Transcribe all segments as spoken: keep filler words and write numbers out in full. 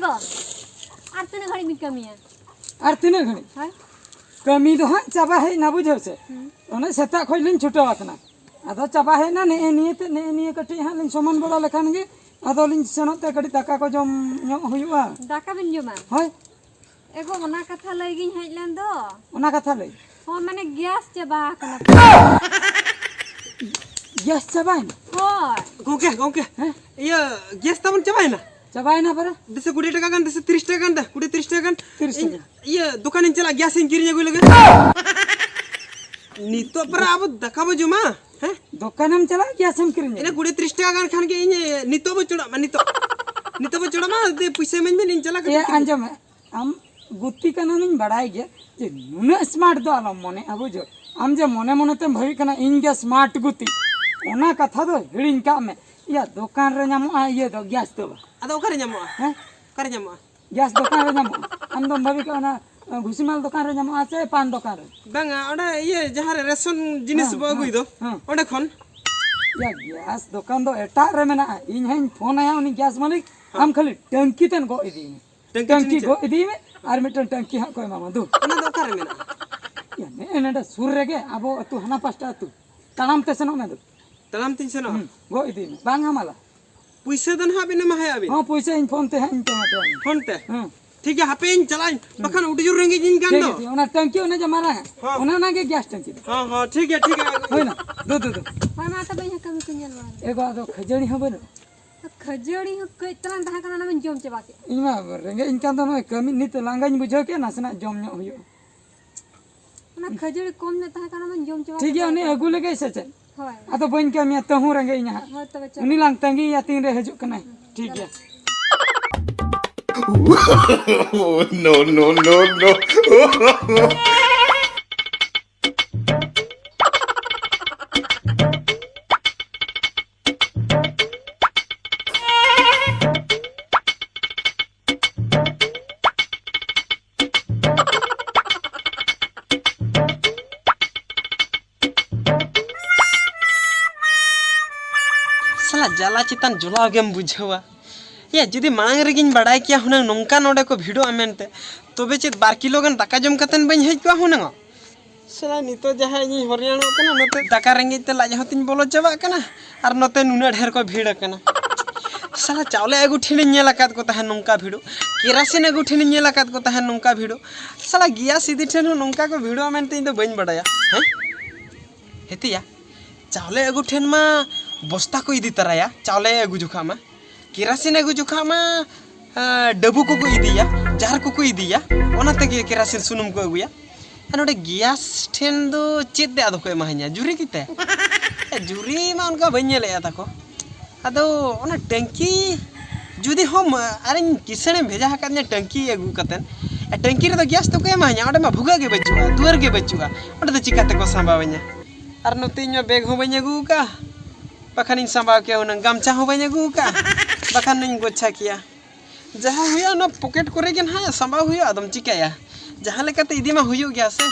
ᱛᱚ, ᱟᱨ ᱛᱤᱱᱟᱹᱜ ᱜᱷᱟᱹᱲᱤᱡ ᱵᱤᱱ ᱠᱟᱹᱢᱤᱭᱟ? ᱟᱨ ᱛᱤᱱᱟᱹᱜ ᱜᱷᱟᱹᱲᱤᱡ? ᱦᱳᱭ᱾ ᱠᱟᱹᱢᱤ ᱫᱚ ᱦᱟᱸᱜ ᱪᱟᱵᱟ ᱦᱮᱡ ᱮᱱᱟ, ᱵᱩᱡᱷᱟᱹᱣ ᱥᱮ? ᱦᱩᱸ᱾ ᱚᱱᱮ ᱥᱮᱛᱟᱜ ᱠᱷᱚᱡ ᱞᱤᱧ ᱪᱷᱩᱴᱟᱹᱣ ᱟᱠᱟᱱᱟ᱾ ᱟᱫᱚ ᱪᱟᱵᱟ ᱦᱮᱡ ᱮᱱᱟ, ᱱᱮᱜᱼᱮ ᱱᱤᱭᱟᱹ ᱛᱮ, ᱱᱮᱜᱼᱮ ᱱᱤᱭᱟᱹ ᱠᱟᱹᱴᱤᱡ ᱦᱟᱸᱜ ᱞᱤᱧ ᱥᱚᱢᱟᱱ ᱵᱟᱲᱟ ᱞᱮᱠᱷᱟᱱ ᱜᱮ ᱟᱫᱚ ᱞᱤᱧ ᱥᱮᱱᱚᱜ ᱛᱮ ᱠᱟᱹᱴᱤᱡ ᱫᱟᱠᱟ ᱠᱚ ᱡᱚᱢ ᱧᱚᱜ ᱦᱩᱭᱩᱜᱼᱟ᱾ ᱫᱟᱠᱟ ᱵᱤᱱ ᱡᱚᱢᱟ? ᱦᱳᱭ᱾ ᱮᱜᱳ, ᱚᱱᱟ ᱠᱟᱛᱷᱟ ᱞᱟᱹᱭ ᱜᱤᱧ ᱦᱮᱡ ᱞᱮᱱ ᱫᱚ᱾ ᱚᱱᱟ ᱠᱟᱛᱷᱟ ᱞᱟᱹᱭ? ᱦᱚᱸ, ᱢᱟᱱᱮ ᱜᱮᱥ ᱪᱟᱵᱟ ᱟᱠᱟᱱᱟ᱾ ᱜᱮᱥ ᱪᱟᱵᱟᱭᱮᱱᱟ? ᱦᱳᱭ᱾ ᱜᱚᱝᱠᱮ, ᱜᱚᱝᱠᱮ, ᱦᱮᱸ? ᱤᱭᱟᱹ, ᱜᱮᱥ ᱛᱟᱵᱚᱱ ᱪᱟᱵᱟᱭᱮᱱᱟ? ᱪᱟᱵᱟᱭᱮᱱᱟ ᱯᱟᱨᱟ? ᱫᱮᱥᱮ ᱠᱩᱲᱤ ᱴᱟᱠᱟ ᱜᱟᱱ, ᱫᱮᱥᱮ ᱛᱤᱨᱤᱥ ᱴᱟᱠᱟ ᱜᱟᱱ ᱫᱮ, ᱠᱩᱲᱤ ᱛᱤᱨᱤᱥ ᱴᱟᱠᱟ ᱜᱟᱱ᱾ ᱛᱤᱨᱤᱥ ᱤᱧ, ᱴᱟᱠᱟ᱾ ᱤᱭᱟᱹ, ᱫᱚᱠᱟᱱᱤᱧ ᱪᱟᱞᱟᱜ, ᱜᱮᱥ ᱤᱧ ᱠᱤᱨᱤᱧ ᱟᱹᱜᱩᱭ ᱞᱟᱹᱜᱤᱫ᱾ ᱱᱤᱛᱚᱜ ᱯᱟᱨᱟ ᱟᱵᱚ ᱫᱟᱠᱟ ᱵᱚ ᱡᱚᱢᱟ, ᱦᱮᱸ? ᱫᱚᱠᱟᱱᱮᱢ ᱪᱟᱞᱟᱜ, ᱜᱮᱥᱮᱢ ᱠᱤᱨᱤᱧᱟ? ᱤᱱᱟᱹ ᱠᱩᱲᱤ ᱛᱤᱨᱤᱥ ᱴᱟᱠᱟ ᱜᱟᱱ ᱠᱷᱟᱱ ᱜᱮ ᱤᱧ, ᱱᱤᱛᱚᱜ ᱵᱚ ᱪᱚᱲᱟᱜ ᱢᱟ, ᱱᱤᱛᱚᱜ᱾ ᱱᱤᱛᱚᱜ ᱵᱚ ᱪᱚᱲᱟᱜ ᱢᱟ, ᱫᱮ ᱯᱩᱭᱥᱟᱹ ᱤᱢᱟᱹᱧ ᱵᱮᱱ, ᱤᱧ ᱪᱟᱞᱟᱜ ᱮ, ᱠᱟᱹᱴᱤᱡ᱾ ᱟᱸᱡᱚᱢ ᱢᱮ, ᱟᱢ ᱜᱩᱛᱤ ᱠᱟᱱᱟᱢ, ᱤᱧ ᱵᱟᱲᱟᱭ ᱜᱮᱭᱟ ᱡᱮ ᱱᱩᱱᱟᱹᱜ smart ᱫᱚ ᱟᱞᱚᱢ ᱢᱚᱱᱮᱜᱼᱟ, ᱵᱩᱡᱷᱟᱹᱣ᱾ ᱟᱢ ᱡᱮ ᱢᱚᱱᱮ ᱢᱚᱱᱮ ᱛᱮᱢ ᱵᱷᱟᱹᱵᱤᱜ ᱠᱟᱱᱟ ᱤᱧ ᱜᱮ smart ᱜᱩᱛᱤ, ᱚᱱᱟ ᱠᱟᱛᱷᱟ ᱫᱚ ᱦᱤᱲᱤᱧ ᱠᱟᱜ ᱢᱮ᱾ ᱤᱭᱟᱹ, ᱫᱚᱠᱟᱱ ᱨᱮ ᱧᱟᱢᱚᱜᱼᱟ ᱤᱭᱟᱹ ᱫᱚ, ᱜᱮᱥ ᱫᱚ ᱵᱟᱝ᱾ ᱟᱫᱚ ᱚᱠᱟᱨᱮ ᱧᱟᱢᱚᱜᱼᱟ? ᱦᱮᱸ? ᱚᱠᱟᱨᱮ ᱧᱟᱢᱚᱜᱼᱟ? ᱜᱮᱥ ᱫᱚᱠᱟᱱ ᱨᱮ ᱧᱟᱢᱚᱜᱼᱟ᱾ ᱟᱢ ᱫᱚᱢ ᱵᱷᱟᱹᱵᱤ ᱠᱟᱜᱼᱟ ᱚᱱᱟ, ᱟᱸ, ᱵᱷᱩᱥᱤᱢᱟᱞ ᱫᱚᱠᱟᱱ ᱨᱮ ᱧᱟᱢᱚᱜᱼᱟ ᱥᱮ ᱯᱟᱱ ᱫᱚᱠᱟᱱ ᱨᱮ? ᱵᱟᱝᱟ, ᱚᱸᱰᱮ ᱤᱭᱟᱹ ᱡᱟᱦᱟᱸ ᱨᱮ ᱨᱮᱥᱚᱱ ᱡᱤᱱᱤᱥ ᱦᱮᱸ, ᱵᱚ ᱟᱹᱜᱩᱭ ᱦᱮᱸ, ᱫᱚ, ᱦᱮᱸ᱾ ᱚᱸᱰᱮ ᱠᱷᱚᱱ᱾ ᱭᱟ, ᱜᱮᱥ ᱫᱚᱠᱟᱱ ᱫᱚ ᱮᱴᱟᱜ ᱨᱮ ᱢᱮᱱᱟᱜᱼᱟ᱾ ᱤᱧ ᱦᱟᱸᱜ ᱤᱧ ᱯᱷᱳᱱ ᱟᱭᱟ ᱩᱱᱤ ᱜᱮᱥ ᱢᱟᱹᱞᱤᱠ, ᱦᱮᱸ᱾ ᱟᱢ ᱠᱷᱟᱹᱞᱤ ᱴᱟᱝᱠᱤ ᱛᱮᱫ ᱜᱚᱜ ᱤᱫᱤᱭ ᱢᱮ᱾ ᱴᱟᱝᱠᱤ ᱴᱟᱝᱠᱤ ᱛᱤᱱᱟᱹᱜ ᱪᱮᱫ? ᱜᱚᱜ ᱤᱫᱤᱭ ᱢᱮ ᱟᱨ ᱢᱤᱫᱴᱟᱝ ᱴᱟᱝᱠᱤ ᱦᱟᱸᱜ ᱠᱚ ᱮᱢᱟᱢᱟ, ᱫᱩ᱾ ᱚᱱᱟ ᱫᱚ ᱚᱠᱟᱨᱮ ᱢᱮᱱᱟᱜᱼᱟ? ᱭᱟ, ᱱᱮᱜᱼᱮ ᱱᱚᱰᱮ ᱥᱩᱨ ᱨᱮᱜᱮ, ᱟᱵᱚ ᱟᱹᱛᱩ ᱦᱟᱱᱟ ᱯᱟᱥᱴᱟ ᱟᱹᱛᱩ᱾ ᱛᱟᱲᱟᱢ ᱛᱮ ᱥᱮᱱᱚᱜ ᱢᱮ, ᱫᱩ᱾ ᱛᱟᱲᱟᱢ ᱛᱤᱧ ᱥᱮᱱᱚᱜᱼᱟ? ᱦᱩᱸ, ᱜᱚᱜ ᱤᱫᱤᱭ ᱢᱮ, ᱵᱟᱝ ᱦᱟᱢᱟᱞᱟ᱾ ᱯᱩᱭᱥᱟᱹ ᱫᱚ ᱱᱟᱦᱟᱜ ᱵᱤᱱ ᱮᱢᱟ ᱦᱟᱭᱟ ᱵᱤᱱ? ᱦᱚᱸ, ᱯᱩᱭᱥᱟᱹ ᱤᱧ ᱯᱷᱳᱱ ᱛᱮ ᱦᱟᱸᱜ ᱤᱧ ᱯᱮᱢᱮᱱᱴ ᱟᱢᱟ᱾ ᱯᱷᱳᱱ ᱛᱮ? ᱦᱮᱸ᱾ ᱴᱷᱤᱠ ᱜᱮᱭᱟ, ᱦᱟᱯᱮ ᱤᱧ ᱪᱟᱞᱟᱜ ᱟᱹᱧ, ᱦᱮᱸ᱾ ᱵᱟᱠᱷᱟᱱ ᱟᱹᱰᱤ ᱡᱳᱨ ᱨᱮᱸᱜᱮᱡ ᱤᱧ ᱠᱟᱱ ᱴᱷᱤᱠ ᱫᱚ᱾ ᱜᱮᱭᱟ, ᱴᱷᱤᱠ ᱜᱮᱭᱟ᱾ ᱚᱱᱟ ᱴᱟᱝᱠᱤ ᱚᱱᱮ ᱡᱮ ᱢᱟᱨᱟᱝ ᱟᱜ, ᱦᱚᱸ᱾ ᱚᱱᱮ ᱚᱱᱟ ᱜᱮ ᱜᱮᱥ ᱴᱟᱝᱠᱤ ᱫᱚ᱾ ᱦᱚᱸ, ᱦᱚᱸ, ᱴᱷᱤᱠ ᱜᱮᱭᱟ, ᱴᱷᱤᱠ ᱜᱮᱭᱟ᱾ ᱦᱩᱭᱱᱟ, ᱫᱩ, ᱫᱩ, ᱫᱩ᱾ ᱦᱳᱭ, ᱢᱟ ᱛᱚᱵᱮ ᱤᱧ ᱦᱚᱸ ᱠᱟᱹᱢᱤ ᱠᱚᱧ ᱧᱮᱞ ᱵᱟᱲᱟ ᱞᱮᱜᱮ᱾ ᱮ ᱜᱚ, ᱟᱫᱚ ᱠᱷᱟᱹᱡᱟᱹᱲᱤ ᱦᱚᱸ ᱵᱟᱹᱱᱩᱜ? ᱠᱷᱟᱹᱡᱟᱹᱲᱤ ᱦᱚᱸ ᱠᱟᱹᱡ ᱛᱟᱞᱟᱝ ᱛᱟᱦᱮᱸ ᱠᱟᱱᱟ, ᱚᱱᱟ ᱢᱟᱧ ᱡᱚᱢ ᱪᱟᱵᱟ ᱠᱮᱫ᱾ ᱤᱧ ᱢᱟ ᱨᱮᱸᱜᱮᱡ ᱤᱧ ᱠᱟᱱ ᱫᱚ, ᱱᱚᱜᱼᱚᱭ ᱠᱟᱹᱢᱤ ᱱᱤᱛ ᱞᱟᱸᱜᱟᱧ ᱵᱩᱡᱷᱟᱹᱣ ᱠᱮᱫ, ᱱᱟᱥᱮᱱᱟᱜ ᱡᱚᱢ ᱧᱚᱜ ᱦᱩᱭᱩᱜᱼᱟ᱾ ᱚᱱᱟ ᱠᱷᱟᱹᱡᱟᱹᱲᱤ ᱠᱚᱢ ᱧᱚᱜ ᱛᱟᱦᱮᱸ ᱠᱟᱱᱟ, ᱚᱱᱟᱧ ᱡᱚᱢ ᱪᱟᱵᱟ ᱴᱷᱤᱠ ᱜᱮᱭᱟ, ᱠᱮᱫᱟ᱾ ᱩᱱᱤ ᱟᱹᱜᱩ ᱞᱮᱜᱮ ᱥᱮ ᱪᱮᱫ? ᱦᱳᱭ᱾ ᱟᱫᱚ ᱵᱟᱹᱧ ᱠᱟᱹᱢᱤᱭᱟ, ᱛᱟᱹᱦᱩ ᱨᱮᱸᱜᱮᱡ ᱤᱧᱟ ᱦᱟᱸᱜ᱾ ᱦᱳᱭ, ᱛᱚᱵᱮ ᱪᱚᱞᱚ᱾ ᱩᱱᱤ ᱞᱟᱝ ᱛᱟᱺᱜᱤᱭᱮᱭᱟ ᱛᱤᱱ ᱨᱮ ᱦᱤᱡᱩᱜ ᱠᱟᱱᱟᱭ᱾ ᱦᱩᱸ, ᱴᱷᱤᱠ ᱪᱚᱞᱚ᱾ ᱜᱮᱭᱟ᱾ No, no, no, no. ᱥᱟᱞᱟ, ᱡᱟᱞᱟ ᱪᱮᱛᱟᱱ ᱡᱚᱞᱟ ᱜᱮᱢ ᱵᱩᱡᱷᱟᱹᱣᱟ᱾ ᱮᱭᱟ, ᱡᱩᱫᱤ ᱢᱟᱲᱟᱝ ᱨᱮᱜᱮᱧ ᱵᱟᱰᱟᱭ ᱠᱮᱭᱟ ᱦᱩᱱᱟᱹᱝ ᱱᱚᱝᱠᱟ ᱱᱚᱰᱮ ᱠᱚ ᱵᱷᱤᱲᱚᱜᱼᱟ ᱢᱮᱱᱛᱮ, ᱛᱚᱵᱮ ᱪᱮᱫ ᱵᱟᱨ ᱠᱤᱞᱳ ᱜᱟᱱ ᱫᱟᱠᱟ ᱡᱚᱢ ᱠᱟᱛᱮᱱ ᱵᱟᱹᱧ ᱦᱮᱡ ᱠᱚᱜᱼᱟ ᱦᱩᱱᱟᱹᱝ? ᱥᱟᱞᱟ, ᱱᱤᱛᱚᱜ ᱡᱟᱦᱟᱸ ᱤᱧᱤᱧ ᱦᱚᱨᱭᱟᱱᱚᱜ ᱠᱟᱱᱟ, ᱱᱚᱛᱮ ᱫᱟᱠᱟ ᱨᱮᱸᱜᱮᱡ ᱛᱮ ᱞᱟᱡ ᱦᱚᱸ ᱛᱤᱧ ᱵᱚᱞᱚ ᱪᱟᱵᱟᱜ ᱠᱟᱱᱟ, ᱟᱨ ᱱᱚᱛᱮ ᱱᱩᱱᱟᱹᱜ ᱰᱷᱮᱨ ᱠᱚ ᱵᱷᱤᱲ ᱟᱠᱟᱱᱟ᱾ ᱥᱟᱞᱟ, ᱪᱟᱣᱞᱮ ᱟᱹᱜᱩ ᱴᱷᱮᱱᱤᱧ ᱧᱮᱞ ᱟᱠᱟᱫ ᱠᱚ ᱛᱟᱦᱮᱸᱫ ᱱᱚᱝᱠᱟ ᱵᱷᱤᱲᱚᱜ, ᱠᱮᱨᱟᱥᱤᱱ ᱟᱹᱜᱩ ᱴᱷᱮᱱᱤᱧ ᱧᱮᱞ ᱟᱠᱟᱫ ᱠᱚ ᱛᱟᱦᱮᱸᱫ ᱱᱚᱝᱠᱟ ᱵᱷᱤᱲᱚᱜ᱾ ᱥᱟᱞᱟ, ᱜᱮᱥ ᱤᱫᱤ ᱴᱷᱮᱱ ᱦᱚᱸ ᱱᱚᱝᱠᱟ ᱠᱚ ᱵᱷᱤᱲᱚᱜᱼᱟ ᱢᱮᱱᱛᱮ ᱤᱧ ᱫᱚ ᱵᱟᱹᱧ ᱵᱟᱰᱟᱭᱟ᱾ ᱦᱮᱸ? ᱦᱮᱛᱮᱭᱟ, ᱪᱟᱣᱞᱮ ᱟᱹᱜᱩ ᱴᱷᱮᱱ ᱢᱟ ᱵᱚᱥᱛᱟ ᱠᱚ ᱤᱫᱤ ᱛᱟᱨᱟᱭᱟ, ᱪᱟᱣᱞᱮ ᱟᱹᱜᱩ ᱡᱚᱠᱷᱟ ᱢᱟ᱾ ᱠᱮᱨᱟᱥᱤᱱ ᱟᱹᱜᱩ ᱡᱚᱠᱷᱟ ᱢᱟ, ᱟ, ᱰᱟᱹᱵᱩ ᱠᱚᱠᱚ ᱤᱫᱤᱭᱟ, ᱡᱟᱨ ᱠᱚᱠᱚ ᱤᱫᱤᱭᱟ, ᱚᱱᱟ ᱛᱮᱜᱮ ᱠᱮᱨᱟᱥᱤᱱ ᱥᱩᱱᱩᱢ ᱠᱚ ᱟᱹᱜᱩᱭᱟ᱾ ᱟᱨ ᱱᱚᱰᱮ ᱜᱮᱥ ᱴᱷᱮᱱ ᱫᱚ ᱪᱮᱫ ᱛᱮ ᱟᱫᱚ ᱠᱚ ᱮᱢᱟᱦᱟᱧᱟ? ᱡᱩᱨᱤ ᱜᱮᱛᱮ? ᱮ, ᱡᱩᱨᱤ ᱢᱟ ᱚᱱᱠᱟ ᱵᱟᱹᱧ ᱧᱮᱞᱮᱫᱼᱟ ᱛᱟᱠᱚ᱾ ᱟᱫᱚ ᱚᱱᱟ ᱴᱟᱹᱝᱠᱤ ᱡᱩᱫᱤ ᱦᱚᱸ ᱢᱟ-, ᱟᱨᱤᱧ ᱠᱤᱥᱟᱹᱬᱮᱢ ᱵᱷᱮᱡᱟ ᱟᱠᱟᱫᱤᱧᱟ ᱴᱟᱹᱝᱠᱤ ᱟᱹᱜᱩ ᱠᱟᱛᱮᱫ, ᱮ, ᱴᱟᱹᱝᱠᱤ ᱨᱮᱫᱚ ᱜᱮᱥ ᱫᱚᱠᱚ ᱮᱢᱟᱦᱟᱧᱟ, ᱚᱸᱰᱮ ᱢᱟ ᱵᱷᱩᱜᱟᱹᱜ ᱜᱮ ᱵᱟᱹᱪᱩᱜᱼᱟ, ᱫᱩᱣᱟᱹᱨ ᱜᱮ ᱵᱟᱹᱪᱩᱜᱼᱟ, ᱚᱸᱰᱮ ᱫᱚ ᱪᱤᱠᱟᱹ ᱛᱮᱠᱚ ᱥᱟᱢᱵᱟᱣᱟᱹᱧᱟ? ᱟᱨ ᱱᱚᱛᱮ ᱤᱧ ᱢᱟ ᱵᱮᱜᱽ ᱦᱚᱸ ᱵᱟᱹᱧ ᱟᱹᱜᱩ ᱟᱠᱟᱫᱼᱟ, ᱵᱟᱠᱷᱟᱱᱤᱧ ᱥᱟᱢᱵᱟᱣ ᱠᱮᱭᱟ ᱦᱩᱱᱟᱹᱝ᱾ ᱜᱟᱢᱪᱷᱟ ᱦᱚᱸ ᱵᱟᱹᱧ ᱟᱹᱜᱩ ᱟᱠᱟᱫᱼᱟ, ᱵᱟᱠᱷᱟᱱᱤᱧ ᱜᱚᱪᱷᱟ ᱠᱮᱭᱟ᱾ ᱡᱟᱦᱟᱸ ᱦᱩᱭᱩᱜᱼᱟ, ᱚᱱᱟ ᱯᱚᱠᱮᱴ ᱠᱚᱨᱮ ᱜᱮ ᱱᱟᱦᱟᱜ ᱥᱟᱢᱵᱟᱣ ᱦᱩᱭᱩᱜᱼᱟ, ᱟᱫᱚᱢ ᱪᱤᱠᱟᱹᱭᱟ? ᱡᱟᱦᱟᱸ ᱞᱮᱠᱟᱛᱮ ᱤᱫᱤ ᱢᱟ ᱦᱩᱭᱩᱜ ᱜᱮᱭᱟ ᱥᱮ᱾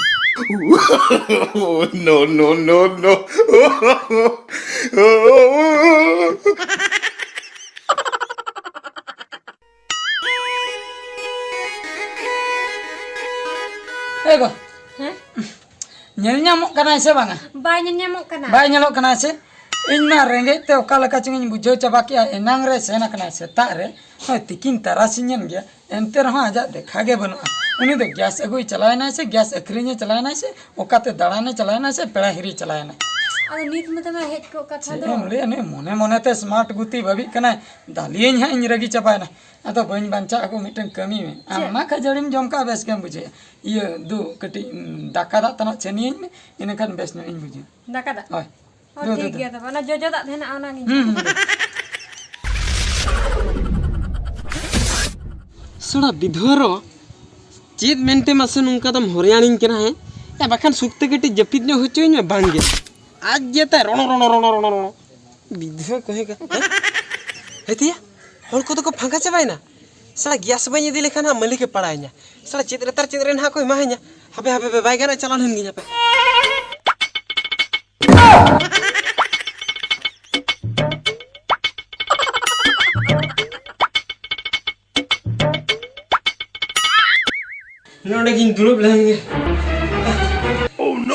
No, no, no, no. ᱮ ᱜᱚ, ᱦᱮᱸ? ᱧᱮᱞ ᱧᱟᱢᱚᱜ ᱠᱟᱱᱟᱭ ᱥᱮ ᱵᱟᱝᱟ? ᱵᱟᱭ ᱧᱮᱞ ᱧᱟᱢᱚᱜ ᱠᱟᱱᱟ᱾ ᱵᱟᱭ ᱧᱮᱞᱚᱜ ᱠᱟᱱᱟᱭ ᱥᱮ? ᱤᱧ ᱢᱟ ᱨᱮᱸᱜᱮᱡ ᱛᱮ ᱚᱠᱟ ᱞᱮᱠᱟ ᱪᱚᱝ ᱤᱧ ᱵᱩᱡᱷᱟᱹᱣ ᱪᱟᱵᱟ ᱠᱮᱜᱼᱟ᱾ ᱮᱱᱟᱝ ᱨᱮ ᱥᱮᱱ ᱟᱠᱟᱱᱟᱭ ᱥᱮᱛᱟᱜ ᱨᱮ, ᱱᱚᱜᱼᱚᱭ ᱛᱤᱠᱤᱱ ᱛᱟᱨᱟᱥᱤᱧ ᱮᱱ ᱜᱮᱭᱟ, ᱮᱱᱛᱮ ᱨᱮᱦᱚᱸ ᱟᱡᱟᱜ ᱫᱮᱠᱷᱟ ᱜᱮ ᱵᱟᱹᱱᱩᱜᱼᱟ᱾ ᱩᱱᱤ ᱫᱚ ᱜᱮᱥ ᱟᱹᱜᱩᱭ ᱪᱟᱞᱟᱣ ᱮᱱᱟᱭ ᱥᱮ ᱜᱮᱥ ᱟᱹᱠᱷᱨᱤᱧᱮ ᱪᱟᱞᱟᱣ ᱮᱱᱟᱭ ᱥᱮ ᱚᱠᱟᱛᱮ ᱫᱟᱬᱟᱱᱮ ᱪᱟᱞᱟᱣ ᱮᱱᱟᱭ ᱥᱮ ᱯᱮᱲᱟ ᱦᱤᱨᱤᱭ ᱪᱟᱞᱟᱣ ᱮᱱᱟᱭ? ᱟᱫᱚ ᱱᱤᱛ ᱢᱟ ᱛᱟᱢᱟ ᱦᱮᱡ ᱠᱚᱜ ᱠᱟᱛᱷᱟ ᱪᱮᱫ ᱫᱚ᱾ ᱮᱢ ᱞᱟᱹᱭᱟ, ᱱᱩᱭ ᱢᱚᱱᱮ ᱢᱚᱱᱮᱛᱮ ᱥᱢᱟᱨᱴ ᱜᱩᱛᱤ ᱵᱷᱟᱹᱵᱤᱜ ᱠᱟᱱᱟᱭ, ᱫᱟᱞᱤᱭᱟᱹᱧ ᱦᱟᱸᱜ ᱤᱧ ᱨᱟᱹᱜᱤ ᱪᱟᱵᱟᱭᱮᱱᱟ᱾ ᱟᱫᱚ ᱵᱟᱹᱧ ᱵᱟᱧᱪᱟᱜ ᱟᱹᱜᱩ ᱢᱤᱫᱴᱟᱝ ᱠᱟᱹᱢᱤ ᱢᱮ᱾ ᱟᱢ ᱪᱮᱫ? ᱢᱟ ᱠᱷᱟᱹᱡᱟᱹᱲᱤᱢ ᱡᱚᱢ ᱠᱟᱜᱼᱟ, ᱵᱮᱥ ᱜᱮᱢ ᱵᱩᱡᱷᱟᱹᱣᱟ᱾ ᱤᱭᱟᱹ ᱫᱩ, ᱠᱟᱹᱴᱤᱡ, ᱩᱸ, ᱫᱟᱠᱟ ᱫᱟᱜ ᱛᱟᱱᱟᱜ ᱪᱷᱟᱹᱱᱤᱭᱟᱹᱧ ᱢᱮ, ᱤᱱᱟᱹᱠᱷᱟᱱ ᱵᱮᱥ ᱧᱚᱜ ᱤᱧ ᱵᱩᱡᱷᱟᱹᱣᱟ᱾ ᱫᱟᱠᱟ ᱫᱟᱜ? ᱦᱳᱭ᱾ ᱚ, ᱫᱩ, ᱴᱷᱤᱠ ᱫᱩ, ᱫᱩ᱾ ᱜᱮᱭᱟ ᱛᱚᱵᱮ᱾ ᱚᱱᱟ ᱡᱚᱡᱚ ᱫᱟᱜ ᱛᱟᱦᱮᱱᱟ, ᱚᱱᱟᱜᱤᱧ ᱦᱩᱸ, ᱦᱩᱸ, ᱫᱩ᱾ ᱥᱟᱲᱟ ᱵᱤᱫᱷᱣᱟᱹ ᱨᱚ, ᱪᱮᱫ ᱢᱮᱱᱛᱮ ᱢᱟᱥᱮ ᱱᱚᱝᱠᱟ ᱫᱚᱢ ᱦᱚᱨᱭᱟᱱᱤᱧ ᱠᱟᱱᱟ, ᱦᱮᱸ? ᱭᱟ, ᱵᱟᱠᱷᱟᱱ ᱥᱩᱠᱛᱮ ᱠᱟᱹᱴᱤᱡ ᱡᱟᱹᱯᱤᱫ ᱧᱚᱜ ᱦᱚᱪᱚᱧ ᱢᱮ, ᱵᱟᱝ ᱜᱮ᱾ ᱟᱡ ᱜᱮ ᱛᱟᱭ ᱨᱚᱲᱚ, ᱨᱚᱲᱚ, ᱨᱚᱲᱚ, ᱨᱚᱲᱚ, ᱨᱚᱲᱚ᱾ ᱵᱤᱫᱷᱣᱟᱹ ᱠᱚᱦᱮ ᱠᱟ, ᱦᱮᱸ? ᱦᱮᱛᱤᱭᱟ, ᱦᱚᱲ ᱠᱚᱫᱚ ᱠᱚ ᱯᱷᱟᱸᱠᱟ ᱪᱟᱵᱟᱭᱮᱱᱟ᱾ ᱥᱟᱲᱟ ᱜᱮᱥ ᱵᱟᱹᱧ ᱤᱫᱤ ᱞᱮᱠᱷᱟᱱ ᱦᱟᱸᱜ ᱢᱟᱹᱞᱤᱠᱮ ᱯᱟᱲᱟᱭᱤᱧᱟ᱾ ᱥᱟᱲᱟ ᱪᱮᱫ ᱨᱮᱛᱟᱨ ᱪᱮᱫ ᱨᱮ ᱱᱟᱦᱟᱜ ᱠᱚ ᱮᱢᱟᱦᱟᱹᱧᱟ᱾ ᱦᱟᱯᱮ, ᱦᱟᱯᱮ, ᱦᱟᱯᱮ, ᱵᱟᱭ ᱜᱟᱱᱚᱜᱼᱟ, ᱪᱟᱞᱟᱣ ᱞᱮᱱ ᱜᱤᱧ ᱦᱟᱯᱮ᱾ ᱱᱚᱰᱮ ᱜᱤᱧ ᱫᱩᱲᱩᱵ ᱞᱮᱱ ᱜᱮ᱾